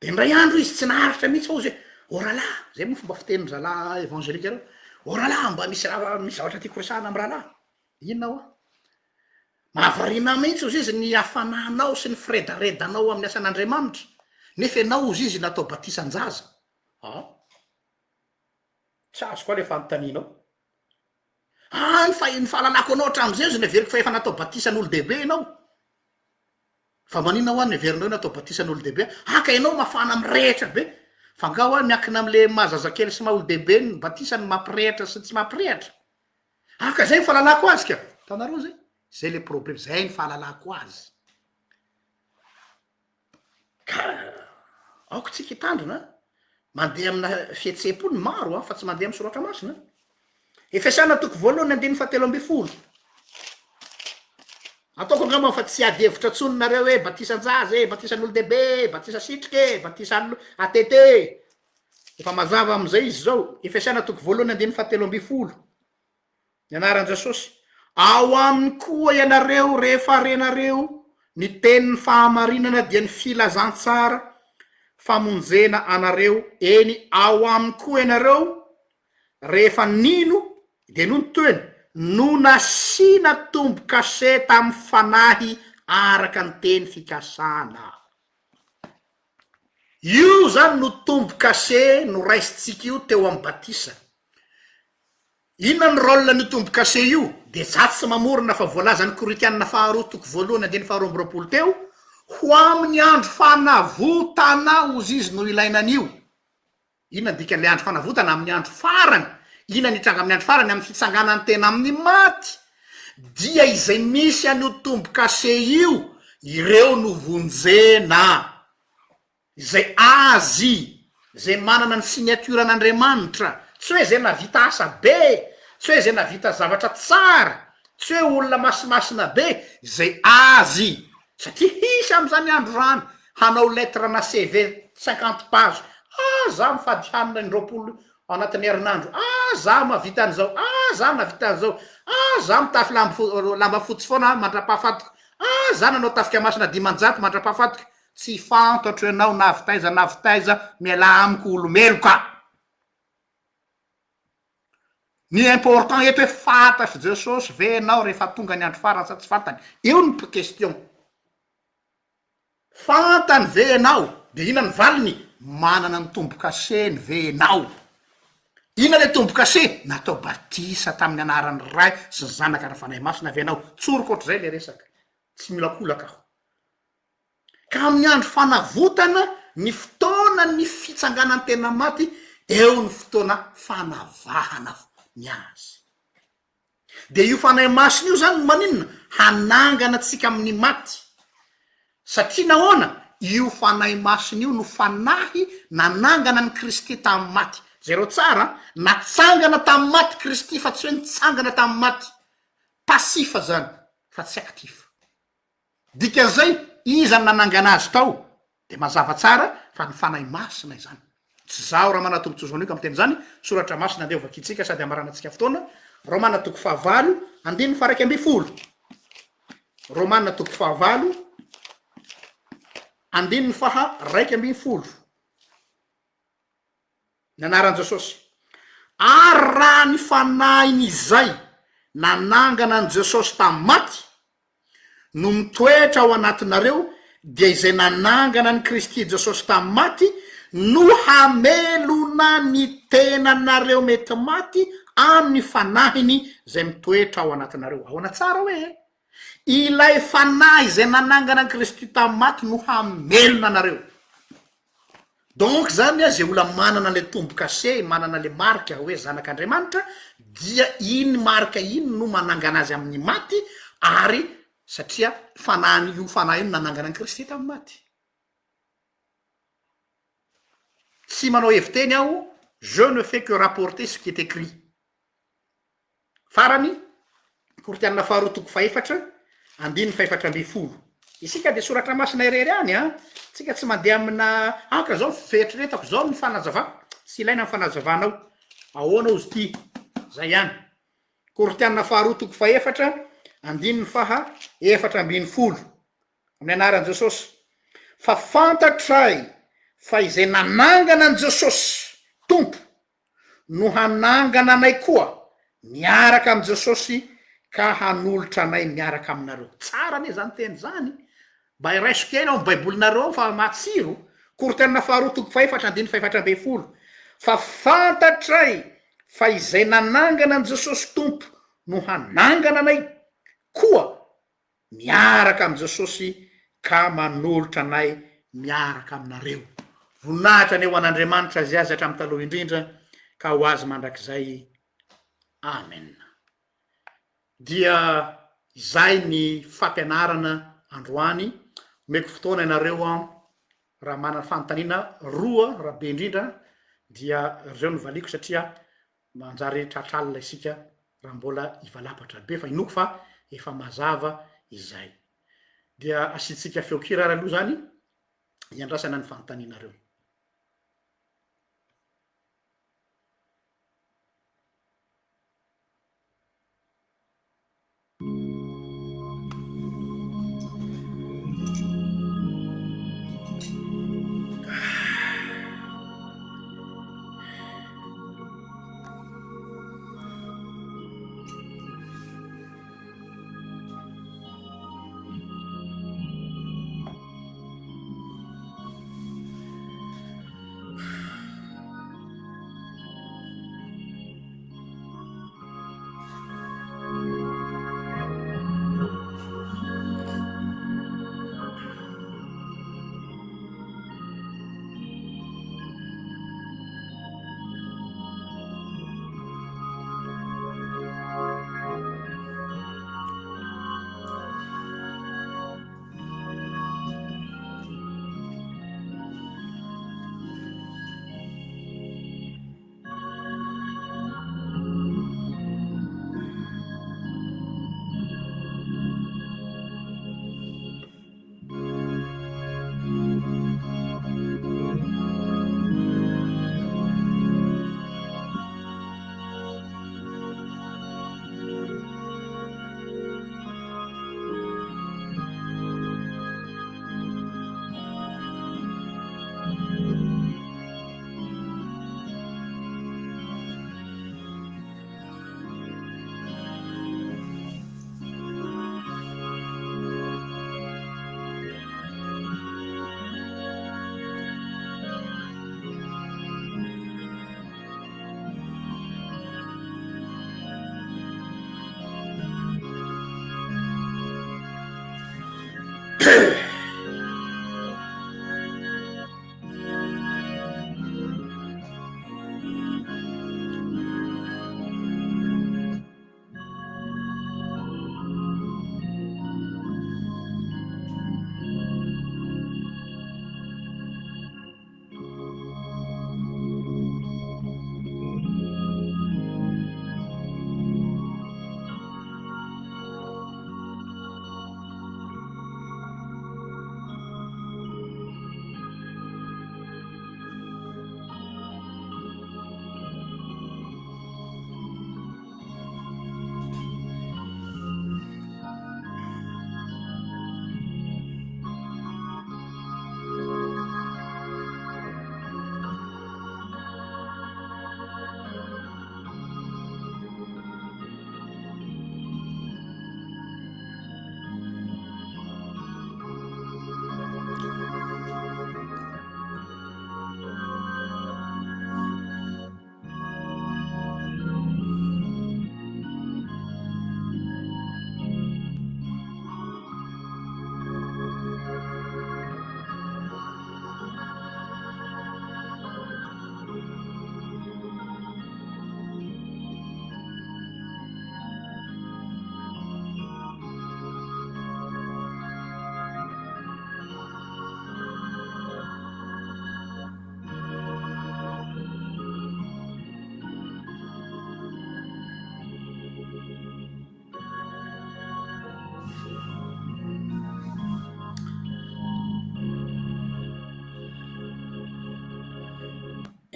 De indray andro izy tsy naharitra mihitsy fa hozy hoe, ô rahalahy, zay moa fomba fitenin-dry zalahy evangelika reo, ô rahalahy mba misy raha misy zavatra tiako resahana amy rahalahy. Inona hoa? Mahavariana ahy mihitsy hozy izy ny hafananao sy ny firedaredanao amin'ny asan'Andriamanitra, nefa ianao hozy izy natao batisan-jaza. An! Tsy azoko aho le fanontanianao. Ah, ny fa- ny fahalalako anao hatramin'izay izy noheveriko fa efa natao batisan'olon-dehibe ianao. Fa maninona hoa no heverinao hoe natao batisan'olon-dehibe aho? Ah, ka ianao mafana mirehitra be. Fa angaha hoa miankina amin'le maha zazakely sy maha olon-dehibe ny batisa no mampirehitra sy tsy mampirehitra? Ah, ka zay ny fahalalako azy ka! Hitanareo zay? Zay le problème, zay ny fahalalako azy. Ka aoka tsika hitandrina an! Mandeha amina fihetseham-po ny maro an, fa tsy mandeha amin'ny soratra masina an! Efesana toko voalohany andininy fahatelo ambin'ny folo. Ataoko angamba fa tsy hiady hevitra intsony nareo hoe batisan-jaza e, batisan'olon-dehibe e, batisa sitrika e, batisa ATT e. Efa mazava amin'izay izy izao. Efesana toko voalohany andininy fahatelo ambin'ny folo. Ny anaran'i Jesosy. Ao aminy koa ianareo rehefa renareo ny tenin'ny fahamarinana dia ny filazantsara famonjena anareo, eny ao aminy koa ianareo rehefa nino dia noho ny toeny no nasiana tombo-kase tamin'ny fanahy araka ny teny fikasana. Io izany no tombo-kase noraisintsika io teo amin'ny batisa. Inona ny rôle an'io tombo-kase io? Dia za tsy mamorona fa voalazan'ny Korintianina faharoa toko voalohany andininy faharoa amby roapolo teo, ho amin'ny andro fanavotana hozy izy no ilaina an'io. Inona ny dikan'ilay andro fanavotana? Amin'ny andro farany. Inona ny hitranga amin'ny andro farany? Amin'ny fitsanganan'ny tena amin'ny maty. Dia izay misy an'io tombo-kase io, ireo no vonjena. Izay Azy, izay manana ny signature an'Andriamanitra, tsy hoe izay nahavita asa be, tsy hoe izay nahavita zavatra tsara, tsy hoe olona masimasina be, izay Azy, satria hisy amin'izany andro izany hanao lettre na CV cinquante pages, ah za mifady hanina indroapolo ao anatin'ny herinandro, ah za mahavita an'izao, ah za nahavita an'izao, ah za mitafy lambo lamba fotsy foana mandra-pahafatiko, ah za nanao tafika masina 500 mandra-pahafatiko, Tsy fantatro ianao na avy taiza na avy taiza, mialà amiko olo-meloka. Ny important eto hoe fantatr'i Jesosy ve ianao rehefa tonga ny andro farany sa tsy fantany? Eo ny question. Fantany ve ianao? De inona ny valiny? Manana ny tombo-kaseny ve ianao? Inona le tombo-kase? Natao batisa tamin'ny anaran'ny Ray sy ny Zanaka ary ny Fanahy Masina ve ianao? Tsoriko ohatr'izay le resaka. Tsy miolakolaka aho. Ka amin'ny andro fanavotana, ny fotoanan'ny fitsanganan-tena maty, eo ny fotoana fanavahana ny azy. Dia io Fanahy Masina io izany no maninona? Hanangana antsika amin'ny maty. Satria nahoana? Io Fanahy Masina io no Fanahy nanangana an'i Kristy tamin'ny maty. Jereo tsara an! Natsangana tamin'ny maty Kristy fa tsy hoe nitsangana tamin'ny maty. Passif izany fa tsy actif. Dikan'izay, iza no nanangana azy tao? Dia mazava tsara fa ny Fanahy Masina izany. Tsy izaho Ramana Tombontsoa miteny izany, Soratra Masina andeha ho vakintsika sady hamaranantsika fotoana, Romana toko fahavalo, andininy faha-iraika ambin'ny folo. Romana toko fahavalo, andininy faha-iraika ambin'ny folo. Ny anaran'i Jesosy. Ary raha ny Fanahin'Izay nanangana an'i Jesosy tamin'ny maty no mitoetra ao anatinareo, dia izay nanangana an'i Kristy Jesosy tamin'ny maty no hamelona ny tenanareo mety maty amin'ny Fanahiny izay mitoetra ao anatinareo. Ahoana tsara hoe e? Ilay Fanahy izay nanangana an'i Kristy tamin'ny maty no hamelona anareo. Donc zany a, ze olona manana le tombokase, manana le marika hoe zanak'Andriamanitra dia iny marika iny no manangana azy amin'ny maty ary satria fanahy io fanahy io no nanangana an'i Kristy tamin'ny maty. Tsy manao heviteny aho, je ne fais que rapporter ce qui est écrit. Farany, Korintiana faharoa toko fahefatra, andininy fahefatra ambin'ny folo. Isika dia soratra masina irery ihany an! Tsika tsy mandeha amina anka zao ny fieritreretako zao ny fanazavako, tsy ilaina ny fanazavanao. Ahoana ozy ty? Zay ihany. Korintiana faharoa toko fahefatra, andininy faha 14. Amin'ny anaran'i Jesosy. Fa fantatray fa izay nanangana an'i Jesosy Tompo no hanangana anay koa miaraka amin'i Jesosy ka hanolotra anay miaraka aminareo. Tsara anie izany teny izany! Mba iraiso kely ao amin'ny Baibolinareo ao fa matsiro. Korintiana faharoa toko fahefatra andininy fahefatra ambin'ny folo. Fa fantatray fa izay nanangana an'i Jesosy Tompo no hanangana anay koa miaraka amin'i Jesosy ka manolotra anay miaraka aminareo. Voninahitra anie ho an'Andriamanitra izay azy hatramin'ny taloha indrindra ka ho azy mandrakizay. Amen. Dia izay ny fampianarana androany. Omeko fotoana ianareo an, raha manana fanontaniana roa raha be indrindra dia ireo no valiako satria Manjary tratra alina isika raha mbola hivalapatra be fa inoako fa efa mazava izay. Dia asiantsika feon-kira ary aloha izany hiandrasana ny fanontanianareo.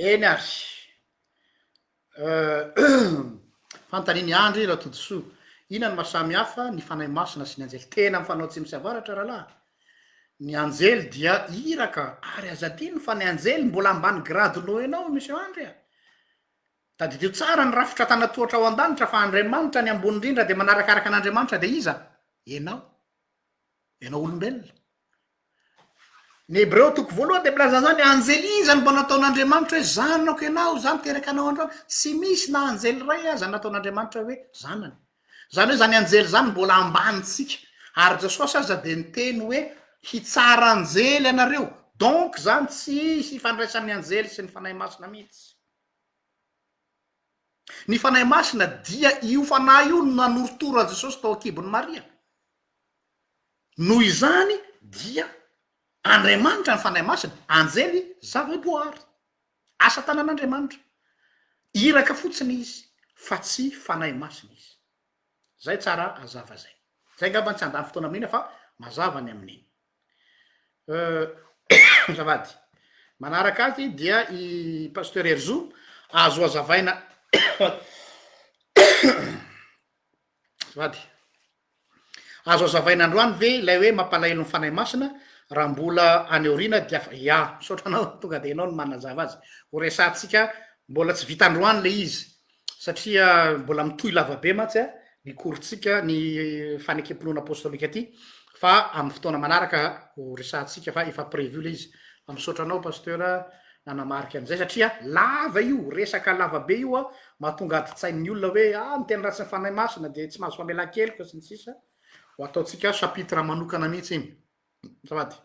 Eny ary. Fanontanian'i Andry Ratodisoa, Inona no maha samy hafa ny Fanahy Masina sy ny anjely? Tena mifanao atsimo sy avaratra rahalahy. Ny anjely dia iraka ary aza adino fa ny anjely mbola ambany grade noho ianao Monsieur Andry a. Tadidio tsara ny rafitra antanatohatra ao an-danitra fa Andriamanitra ny ambony indrindra dia manarakaraka an'Andriamanitra dia iza? Ianao. Ianao olombelona. Ny Hebreo toko voalohany dia milaza an'izany, anjely iza no mba nataon'Andriamanitra hoe zanako ianao, izaho niteraka anao androany. Tsy misy na anjely iray aza nataon'Andriamanitra hoe zanany. Zany hoe zany anjely zany mbola ambanintsika. Ary Jesosy aza dia niteny hoe hitsara anjely ianareo. Donc zany tsy hifandraisan'ny anjely sy ny Fanahy Masina mihitsy. Ny Fanahy Masina dia io Fanahy io no nanorotoro an'i Jesosy tao an-kibon'i Maria. Noho izany dia Andriamanitra ny Fanahy Masina, anjely zava-boary. Asa tanan'Andriamanitra. Iraka fotsiny izy fa tsy Fanahy Masina izy. Zay tsara azava zay. Zay angamba tsy handany fotoana amin'iny fa mazava ny amin'iny. Azafady. Manaraka azy dia i Pasteur Herizo, azo azavaina azafady. Azo azavaina androany ve ilay hoe mampalahelo ny Fanahy Masina raha mbola any aoriana dia afa ya, misaotra anao tonga dia ianao no manazava azy. Ho resahantsika mbola tsy vita androany ilay izy satria mbola mitohy lavabe mantsy ny cours-tsika ny fanekem-pinoana apostolika ity fa amin'ny fotoana manaraka ho resahantsika fa efa prévu ilay izy. Fa misaotra anao Pasteur nanamarika an'izay satria lava io, resaka lava be io an, mahatonga adin-tsain'ny olona hoe ah miteny ratsy ny Fanahy Masina dia tsy mahazo famelan-keloka sy ny sisa, ho ataontsika chapitre manokana mihitsy iny. Azafady.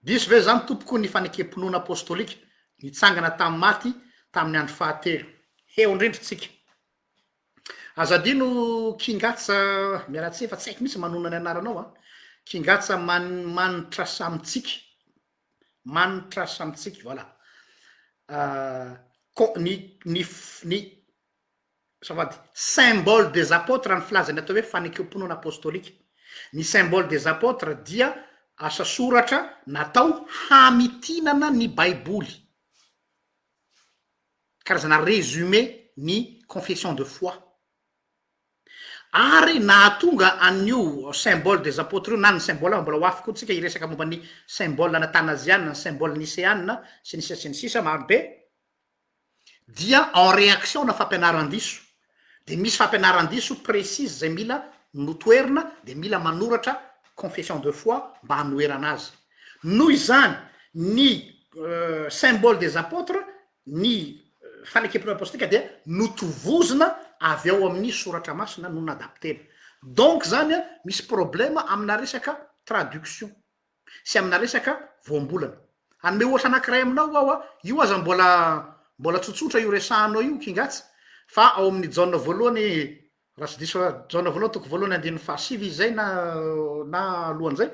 Diso ve izany tompoko ny fanekem-pinoana apostolika nitsangana tamin'ny maty tamin'ny andro fahatelo? Heo indrindra tsika. Aza adino Kingatsa, miala tsiny fa tsy haiko mihitsy manonona ny anaranao an, Kingatsa Man Manitra Samitsiky. Manitra Samitsiky, voilà. Ko- ny ny ny azafady, symbole des apôtres ny filazany atao hoe fanekem-pinoana apostolika. Ny symbole des apôtres dia asa soratra natao hamitinana ny baiboly. Karazana résumé ny confession de foi. Ary nahatonga an'io symbole des apôtres io na ny symbole hafa, mbola ho avy koa tsika hiresaka momba ny symbole an'Athanasiana, ny symbole niseana, sy ny sisa sy ny sisa, maro be, dia en réaction na fampianaran-diso, de misy fampianaran-diso précise zay mila notoherina, de mila manoratra confession de foi mba hanoherana azy. Noho izany, ny symbole des apôtres Ny fanekem-pinoana apostolika dia notovozina avy ao amin'ny soratra masina no nadaptena. Donc zany an, misy problème amina resaka traduction sy amina resaka voambolana. Hanome ohatra anankiray aminao aho an, io aza mbola mbola tsotsotra io resahanao io Kingatsy, fa ao amin'ny Jaona voalohany Raha tsy diso aho, Jaona voalohany toko voalohany andininy fahasivy izy izay na na alohan'izay,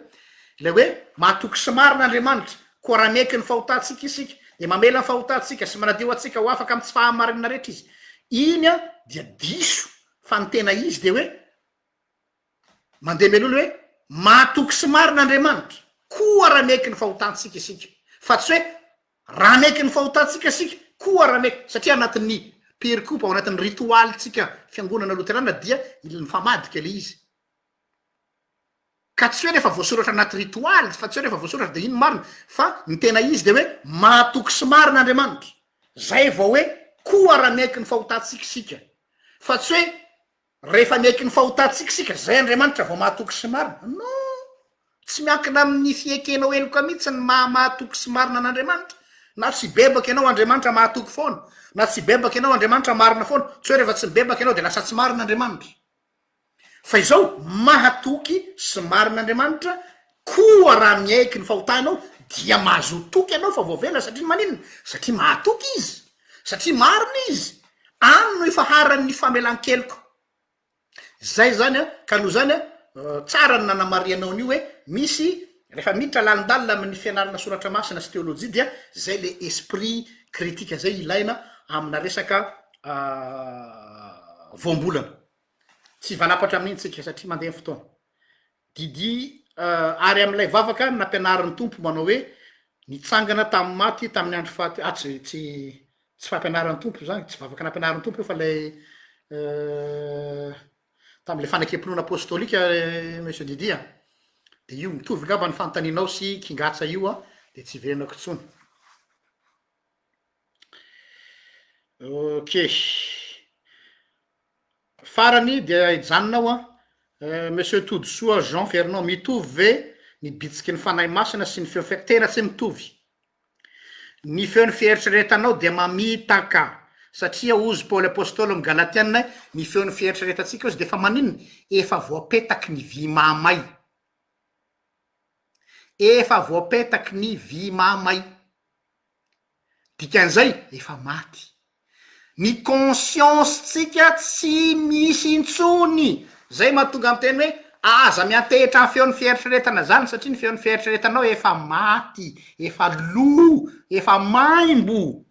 ilay hoe mahatoky sy marina Andriamanitra, koa raha miaiky ny fahotantsika isika, dia mamela ny fahotantsika sy manadio antsika ho afaka amin'ny tsy fahamarinana rehetra Izy. Iny an dia diso, fa ny tena izy dia hoe mandeha mialoha ilay hoe mahatoky sy marina Andriamanitra, koa raha miaiky ny fahotantsika isika, fa tsy hoe Raha miaiky ny fahotantsika isika, koa raha miaiky, satria anatin'ny perikopa, ao anatin'ny ritoalintsika fiangonana loterana dia mifamadika ilay izy. Ka tsy hoe rehefa voasoratra anaty ritoaly, fa tsy hoe rehefa voasoratra dia iny marina, fa ny tena izy dia hoe mahatoky sy marina Andriamanitra. Zay vao hoe koa raha miaiky ny fahotantsika isika. Fa tsy hoe Rehefa miaiky ny fahotantsika isika, zay Andriamanitra vao mahatoky sy marina. Non! Tsy miankina amin'ny fiekenao heloka mihitsy ny maha mahatoky sy marina an'Andriamanitra. Na tsy hibebaka ianao, Andriamanitra mahatoky foana. Na tsy hibebaka ianao, Andriamanitra marina foana. Tsy hoe rehefa tsy mibebaka ianao dia lasa tsy marina Andriamanitra. Fa izao, mahatoky sy marina Andriamanitra, koa raha miaiky ny fahotanao dia mahazoa toky ianao fa voavela satria maninona? Satria mahatoky Izy. Satria marina Izy. Any no ifaharan'ny famelan-keloka. Zay zany an, ka noho izany an, tsara ny nanamarihanao an'io hoe misy rehefa miditra lalindalina amin'ny fianarana soratra masina sy teolojia dia zay le esprit critique zay ilaina amina resaka voambolana. Tsy hivalapatra amin'iny tsika satria mandeha ny fotoana. Didi, Ary amin'ilay vavaka nampianarin'ny Tompo manao hoe, Nitsangana tamin'ny maty tamin'ny andro faha, ah tsy tsy tsy fampianaran'ny Tompo izany, tsy vavaka nampianarin'ny Tompo io fa ilay tamin'ilay fanekem-pinoana apostolika Monsieur Didi a! Dia io mitovy angamba ny fanontanianao sy Kingatsa io an, dia tsy hiverenako intsony. Ok. Farany dia hijanona aho an. Monsieur Todisoa Jean Fernand, mitovy ve ny bitsiky ny Fanahy Masina sy ny feo fe-, tena tsy mitovy. Ny feon'ny fieritreretanao dia mamitaka. Satria hozy Paoly Apostoly amin'ny Galatiana, ny feon'ny fieritreretantsika hozy dia efa maninona? Efa voapetaky ny vy mahamay. Efa voapetaky ny vy mahamay. Dikan'izay, efa maty. Ny conscience-tsika tsy misy intsony. Zay mahatonga miteny hoe aza miantehitra amin'ny feon'ny fieritreretana zany satria ny feon'ny fieritreretanao efa maty, efa lo, efa maimbo.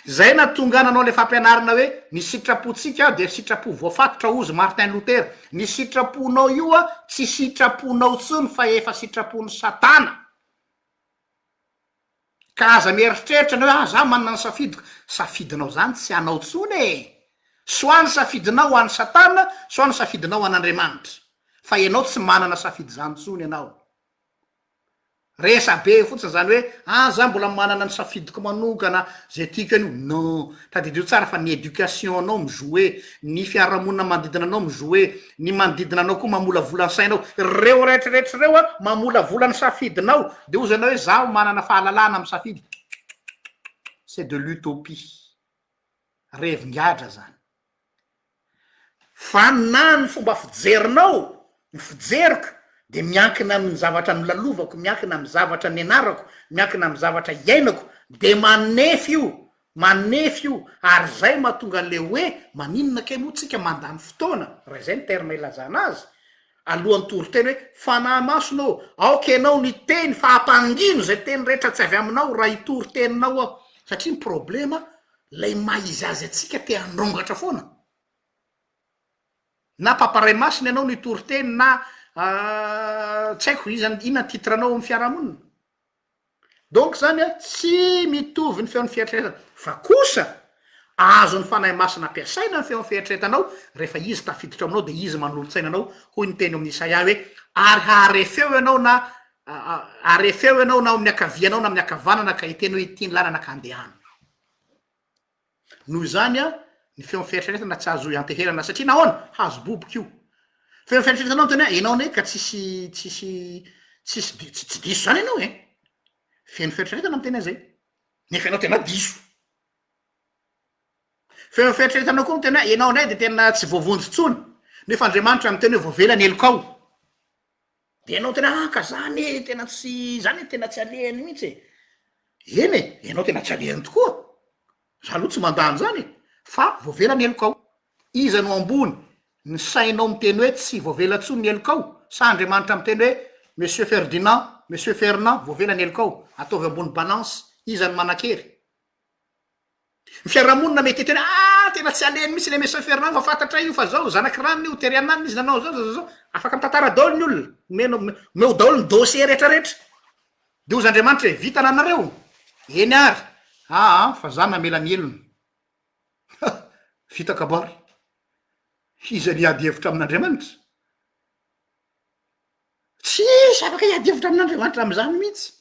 Zay nahatonga nanao le fampianarana hoe ny sitrapontsika dia sitrapo voafatotra hozy Martin Luther, ny sitraponao io tsy sitraponao tsony fa efa sitrapon'i satana. Ka aza mieritreritra ny hoe ah za manana ny safidiko, safidinao zany tsy anao tsony e! Soit ny safidinao ho an'i satana, soit ny safidinao ho an'Andriamanitra. Fa ianao tsy manana safidy zany tsony ianao. Resabe fotsiny zany hoe ah za mbola manana ny safidiko manokana, ze tiako anio, non! Tadidio tsara fa ny éducation nao mi-jouer, ny fiarahamonina manodidina anao mi-jouer, ny manodidina anao koa mamolavola ny sainao, reo retraretra reo an mamolavola ny safidinao, de hozy ianao hoe zaho manana fahalalahana misafidy, c'est de l'utopie, revin-gadra zany. Fa na ny fomba fijerinao, ny fijeriko de miankina amin'ny zavatra nolalovako, miankina amin'ny zavatra nianarako, miankina amin'ny zavatra iainako, de manefy io, manefy io, ary zay mahatonga an'le hoe maninona kay moa tsika mandany fotoana, raha izay ny terme ilazana azy, alohan'ny toriteny hoe Fanahy Masina ô, aoka ianao ny teny fa ampangino izay teny rehetra tsy avy aminao raha hitory teninao aho, satria ny problema Lay maha izy azy antsika te handrongatra foana. Na papa ray masina ianao no hitory teny na tsy haiko iza inona ny titre anao amin'ny fiarahamonina. Donc zany a tsy mitovy ny feon'ny fieritreretana fa kosa azon'ny fanahy masina ampiasaina ny feon'ny fieritreretanao rehefa izy tafiditra aminao de izy manolo-tsaina anao hoy ny teny ao amin'ny Isaia hoe ary hahare feo ianao na hahare feo ianao na ao amin'ny ankavianao na amin'ny ankavanana ka hiteny hoe ity ny lalana ka andehano. Noho izany an, ny feon'ny fieritreretana tsy azo ianteherana satria nahoana? Hazo boboka io. Feon'ny fieritreretanao miteny hoe enao anie ka tsisy tsisy tsisy di- tsy tsy diso zany ianao e. Feon'ny fieritreretana miteny an'izay. Nefa ianao tena diso. Feon'ny fieritreretanao koa miteny hoe enao indray de tena tsy voavonjy intsony. Nefa Andriamanitra miteny hoe voavela ny helokao. De ianao tena ah ka zany e, tena tsy zany e tena tsy alehany mihitsy e, eny e, ianao tena tsy alehany tokoa, za aloha tsy mandà an'izany e, fa voavela ny helokao, iza no ambony, ny sainao miteny hoe tsy voavela intsony ny helokao sa Andriamanitra miteny hoe monsieur Ferdinand, monsieur Fernand voavela ny helokao, ataovy ambony balance, iza no manan-kery? Ny fiarahamonina mety hiteny hoe ah tena tsy alehany mihitsy le Monsieur Fernand fa fantatray io fa zao, zanak'i ranona io, tery ananona izy nanao zao zao zao, afaka mitantara daholo ny olona, omena omeo daholo ny dossier rehetra rehetra, de hozy Andriamanitra hoe vita nanareo? Eny ary, aa fa za namela ny helony, ha vita kabary, iza ny hiady hevitra amin'Andriamanitra? Tsisy afaka hiady hevitra amin'Andriamanitra am'zany mihitsy.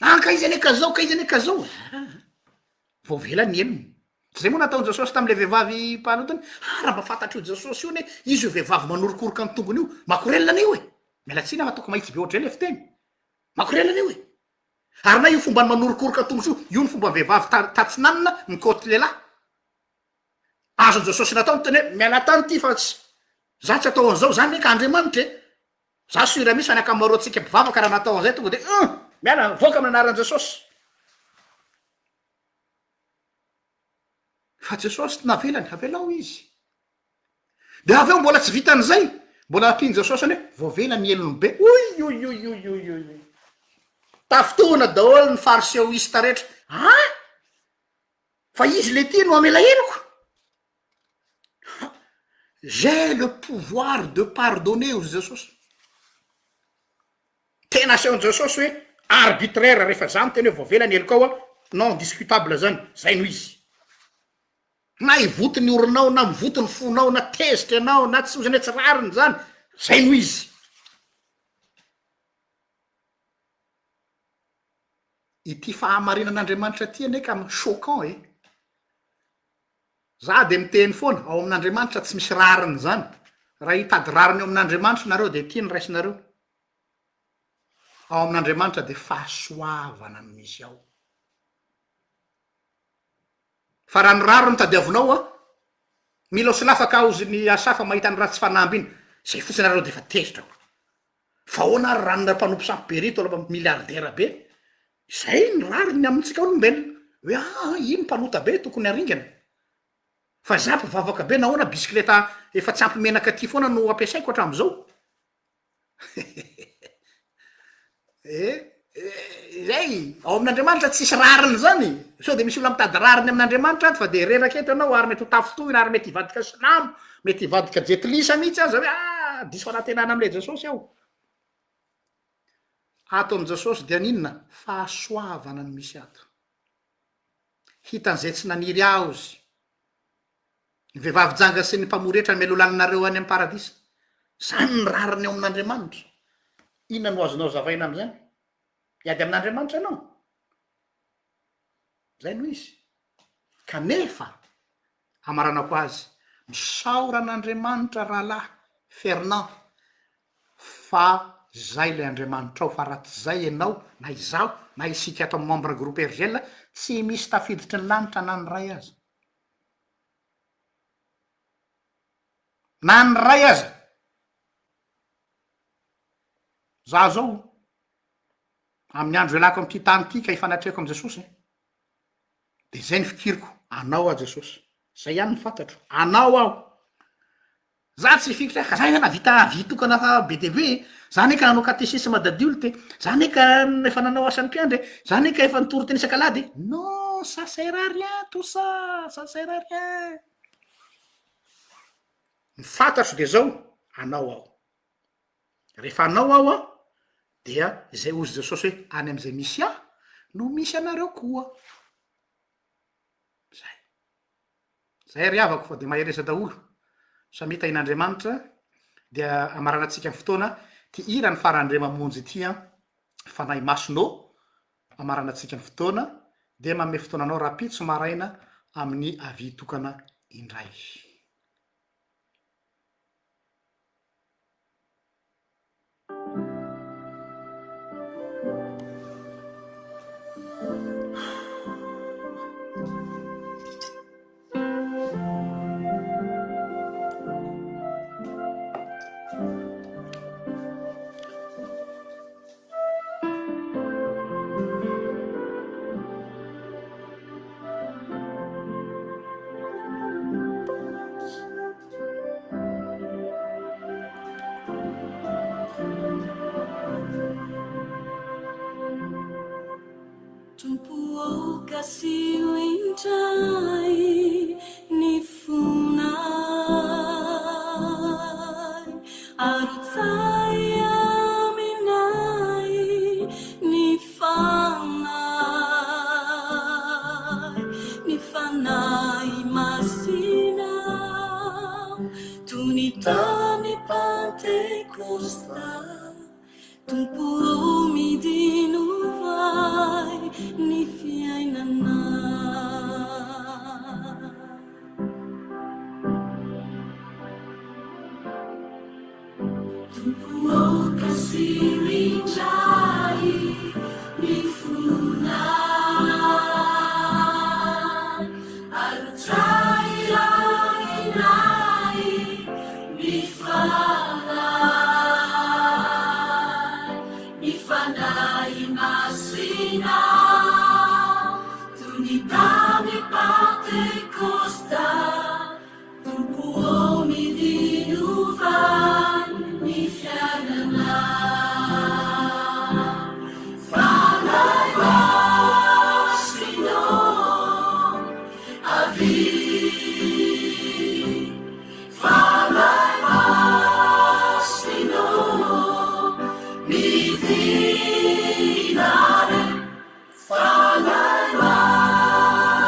An ka izy anie ka zao, ka izy anie ka zao. Aa, voavela ny helony. Tsy zay moa nataon'i Jesosy tam'le vehivavy mpanota iny? Ah, raha mba fantatr'io Jesosy io anie, izy io vehivavy manorokoroka ny tongony io, makorelina anie io e! Miala tsiny aho ataoko mahitsy be ohatr'izay le fiteny. Makorelina anie io e! Ary na io fombany manorokoroka tongotra io, io ny fomba vehivavy ta- tatsinanana mikaoty lehilahy. Azon'i Jesosy natao ny teny hoe miala tany ity fa tsy za tsy atao an'izao, za anie ka Andriamanitra e! Za sûr mihitsy fa ny ankamaroantsika mpivavaka raha natao an'izay tonga de hum! Miala, mivoaka amin'ny anaran'i Jesosy. Fa Jesosy navelany, avelao izy. De avy eo mbola tsy vitan'izay, mbola ampian'i Jesosy any hoe voavela ny helony be. Oioioioioioioy! Tafintohina daholo ny fariseoista rehetra. An! Fa izy le ty no hamela heloka? Ha! J'ai le pouvoir de pardonner hozy Jesosy. Tena asehon'i Jesosy hoe arbitraire rehefa za miteny hoe voavela ny helokao a, non discutable zany, zay no izy. Na hivoty ny orinao na mivoty ny fonao na tezitra ianao na tsy ozany hoe tsy rariny zany, zay no izy. Ity fahamarinan'Andriamanitra ity anie ka choquant e! Za de miteny foana, ao amin'Andriamanitra tsy misy rariny zany, raha hitady rariny ao amin'Andriamanitra nareo de ity no raisinareo, ao amin'Andriamanitra de fahasoavana no misy ao. Fa raha ny rariny tadiavinao an, mila ho solafaka hozy ny Asafa mahita ny ratsy fanamby iny, zay fotsiny ary aloha de efa tezitra aho. Fa ahoana ary raha ny mpanompo sampy be rito aloha milliardaire be, zay ny rariny amintsika olombelona, hoe aa iny mpanota be tokony haringana. Fa za mpivavaka be nahoana bisikileta efa tsy ampy menaka aty foana no ampiasaiko hatramizao? Eh, zay, ao amin'Andriamanitra tsisy rariny zany, sao de misy olona mitady rariny amin'Andriamanitra ato fa de reraka eto ianao ary mety ho tafintohina ary mety hivadika silamo, mety hivadika jetlisa mihitsy aza hoe ah diso fanantenana am'le Jesosy aho. Ato amin'i Jesosy dia n'inona? Fahasoavana no misy ato. Hitan'izay tsy naniry ahy ozy. Ny vehivavy janga sy ny mpamory hetra mialoha lalinareo any amin'ny paradisa. Izany ny rariny ao amin'Andriamanitra. Inona no azonao azavaina amin'izany? Hiady amin'Andriamanitra ianao? Izay no izy. Kanefa, amaranako azy, misaora an'Andriamanitra rahalahy Fernand fa zay ilay Andriamanitrao fa raha tsy zay ianao na izaho na isika ato amin'ny membre groupe RGL tsy misy tafiditry ny lanitra na ny iray aza. Na ny iray aza. Za zao amin'ny andro ialako amin'ity tany ity ka hifanatrehako amin'i Jesosy de zay ny fikiriko, anao aho Jesosy, zay ihany ny fantatro, anao aho. Za tsy hifikitra ka za anie nahavita avis tokana fa be dia be e, za anie ka nanao catéchisme d'adulte e, za anie ka efa nanao asan'ny mpiandry e, za anie ka efa nitory teny isak'alahady e, non ça sert à rien tout ça, ça sert à rien. Ny fantatro de zao, anao aho. Rehefa anao aho an, dia izay hozy Jesosy hoe any am'izay misy ahy no misy anareo koa. Zay. Zay ry havako fa de mahereza daholo. Samia tahin'Andriamanitra dia amaranantsika ny fotoana ty hira ny farany Mamonjy ity an, Fanahy Masina ô, amaranantsika ny fotoana dia manome fotoana anao rahampitso maraina amin'ny avis tokana indray. Tompo ô kasiho indray ny fonay Arotsay aminay ny fanahy Ny fanahy masina Toy ny tany Pantekosta Tompo ô midinovay ny fiainanay. Tompo ô kasiho indray ny fonay Arotsahy aminay ny fanahy Ny Fanahy Masina toy ny tany Pantekosta Tompo ô midinova ny fiainana Fanahy Masina ô avia Fanahy Masina ô midina re Fanahy Masina.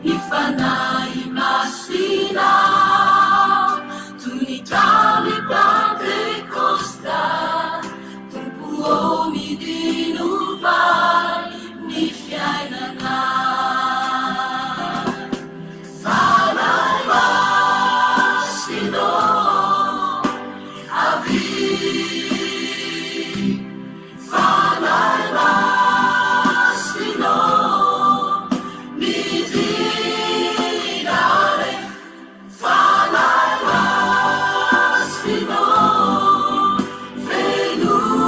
Ny Fanahy Masina toy ny tany Pantekosta Tompo ô midinova ny fiainana Fanahy Masina ô avia Fanahy Masina ô, midina re. Fanahy Masina ô, fenoy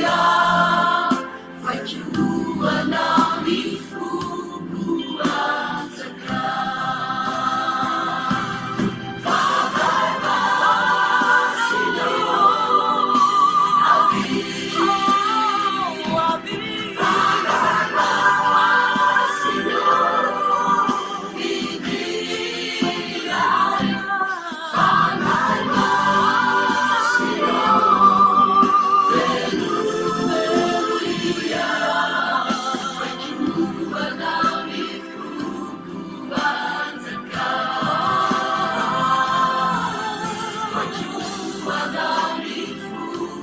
ahy, vaikioana ny foko hanjaka. Fanahy Masina ô, avia. Fanahy Masina ô, midina. Fanahy Masina ô, fenoy ahy, vaikioana ny foko.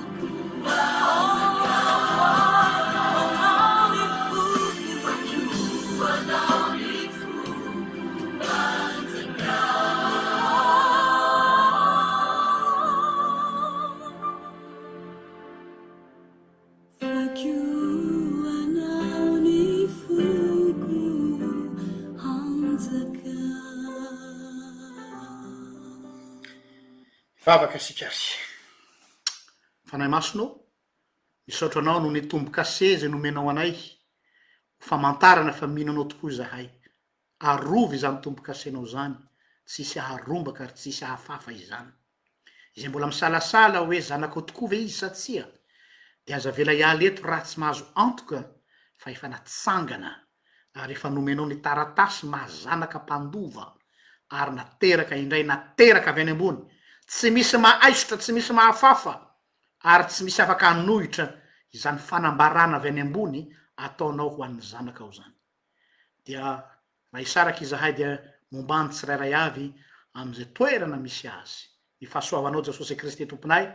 Vakio anao ny foko hanjaka. Hivavaka isika ary. Fanahy Masina ô, misaotra Anao noho ny tombo-kase izay nomenao anay ho famantarana fa mino Anao tokoa izahay. Arovy izany tombo-kasenao izany, tsy hisy haharombaka ary tsy hisy hahafafa izany. Izay mbola misalasala hoe zanakao tokoa ve izy sa tsia, dia aza avela hiala eto raha tsy mahazo antoka fa efa natsangana ary efa nomenao ny taratasy maha zanaka mpandova ary nateraka indray nateraka avy any ambony, tsy misy mahaisotra, tsy misy mahafafa ary tsy misy afaka hanohitra izany fanambarana avy any ambony ataonao ho an'ny zanakao izany. Dia raha hisaraka izahay dia momba ny tsirairay avy amin'izay toerana misy azy. Ny fahasoavanao Jesosy Kristy Tomponay,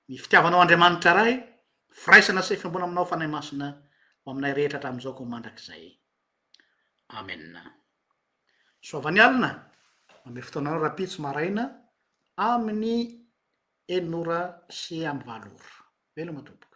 ny fitiavanao Andriamanitra Ray, firaisana sy fiombona aminao Fanahy Masina ho aminay rehetra hatramin'izao ka ho mandrakizay. Amen. Soava ny alina, manome fotoana anao rahampitso maraina amin'ny enina ora sy amin'ny valo ora. Veloma Tompo.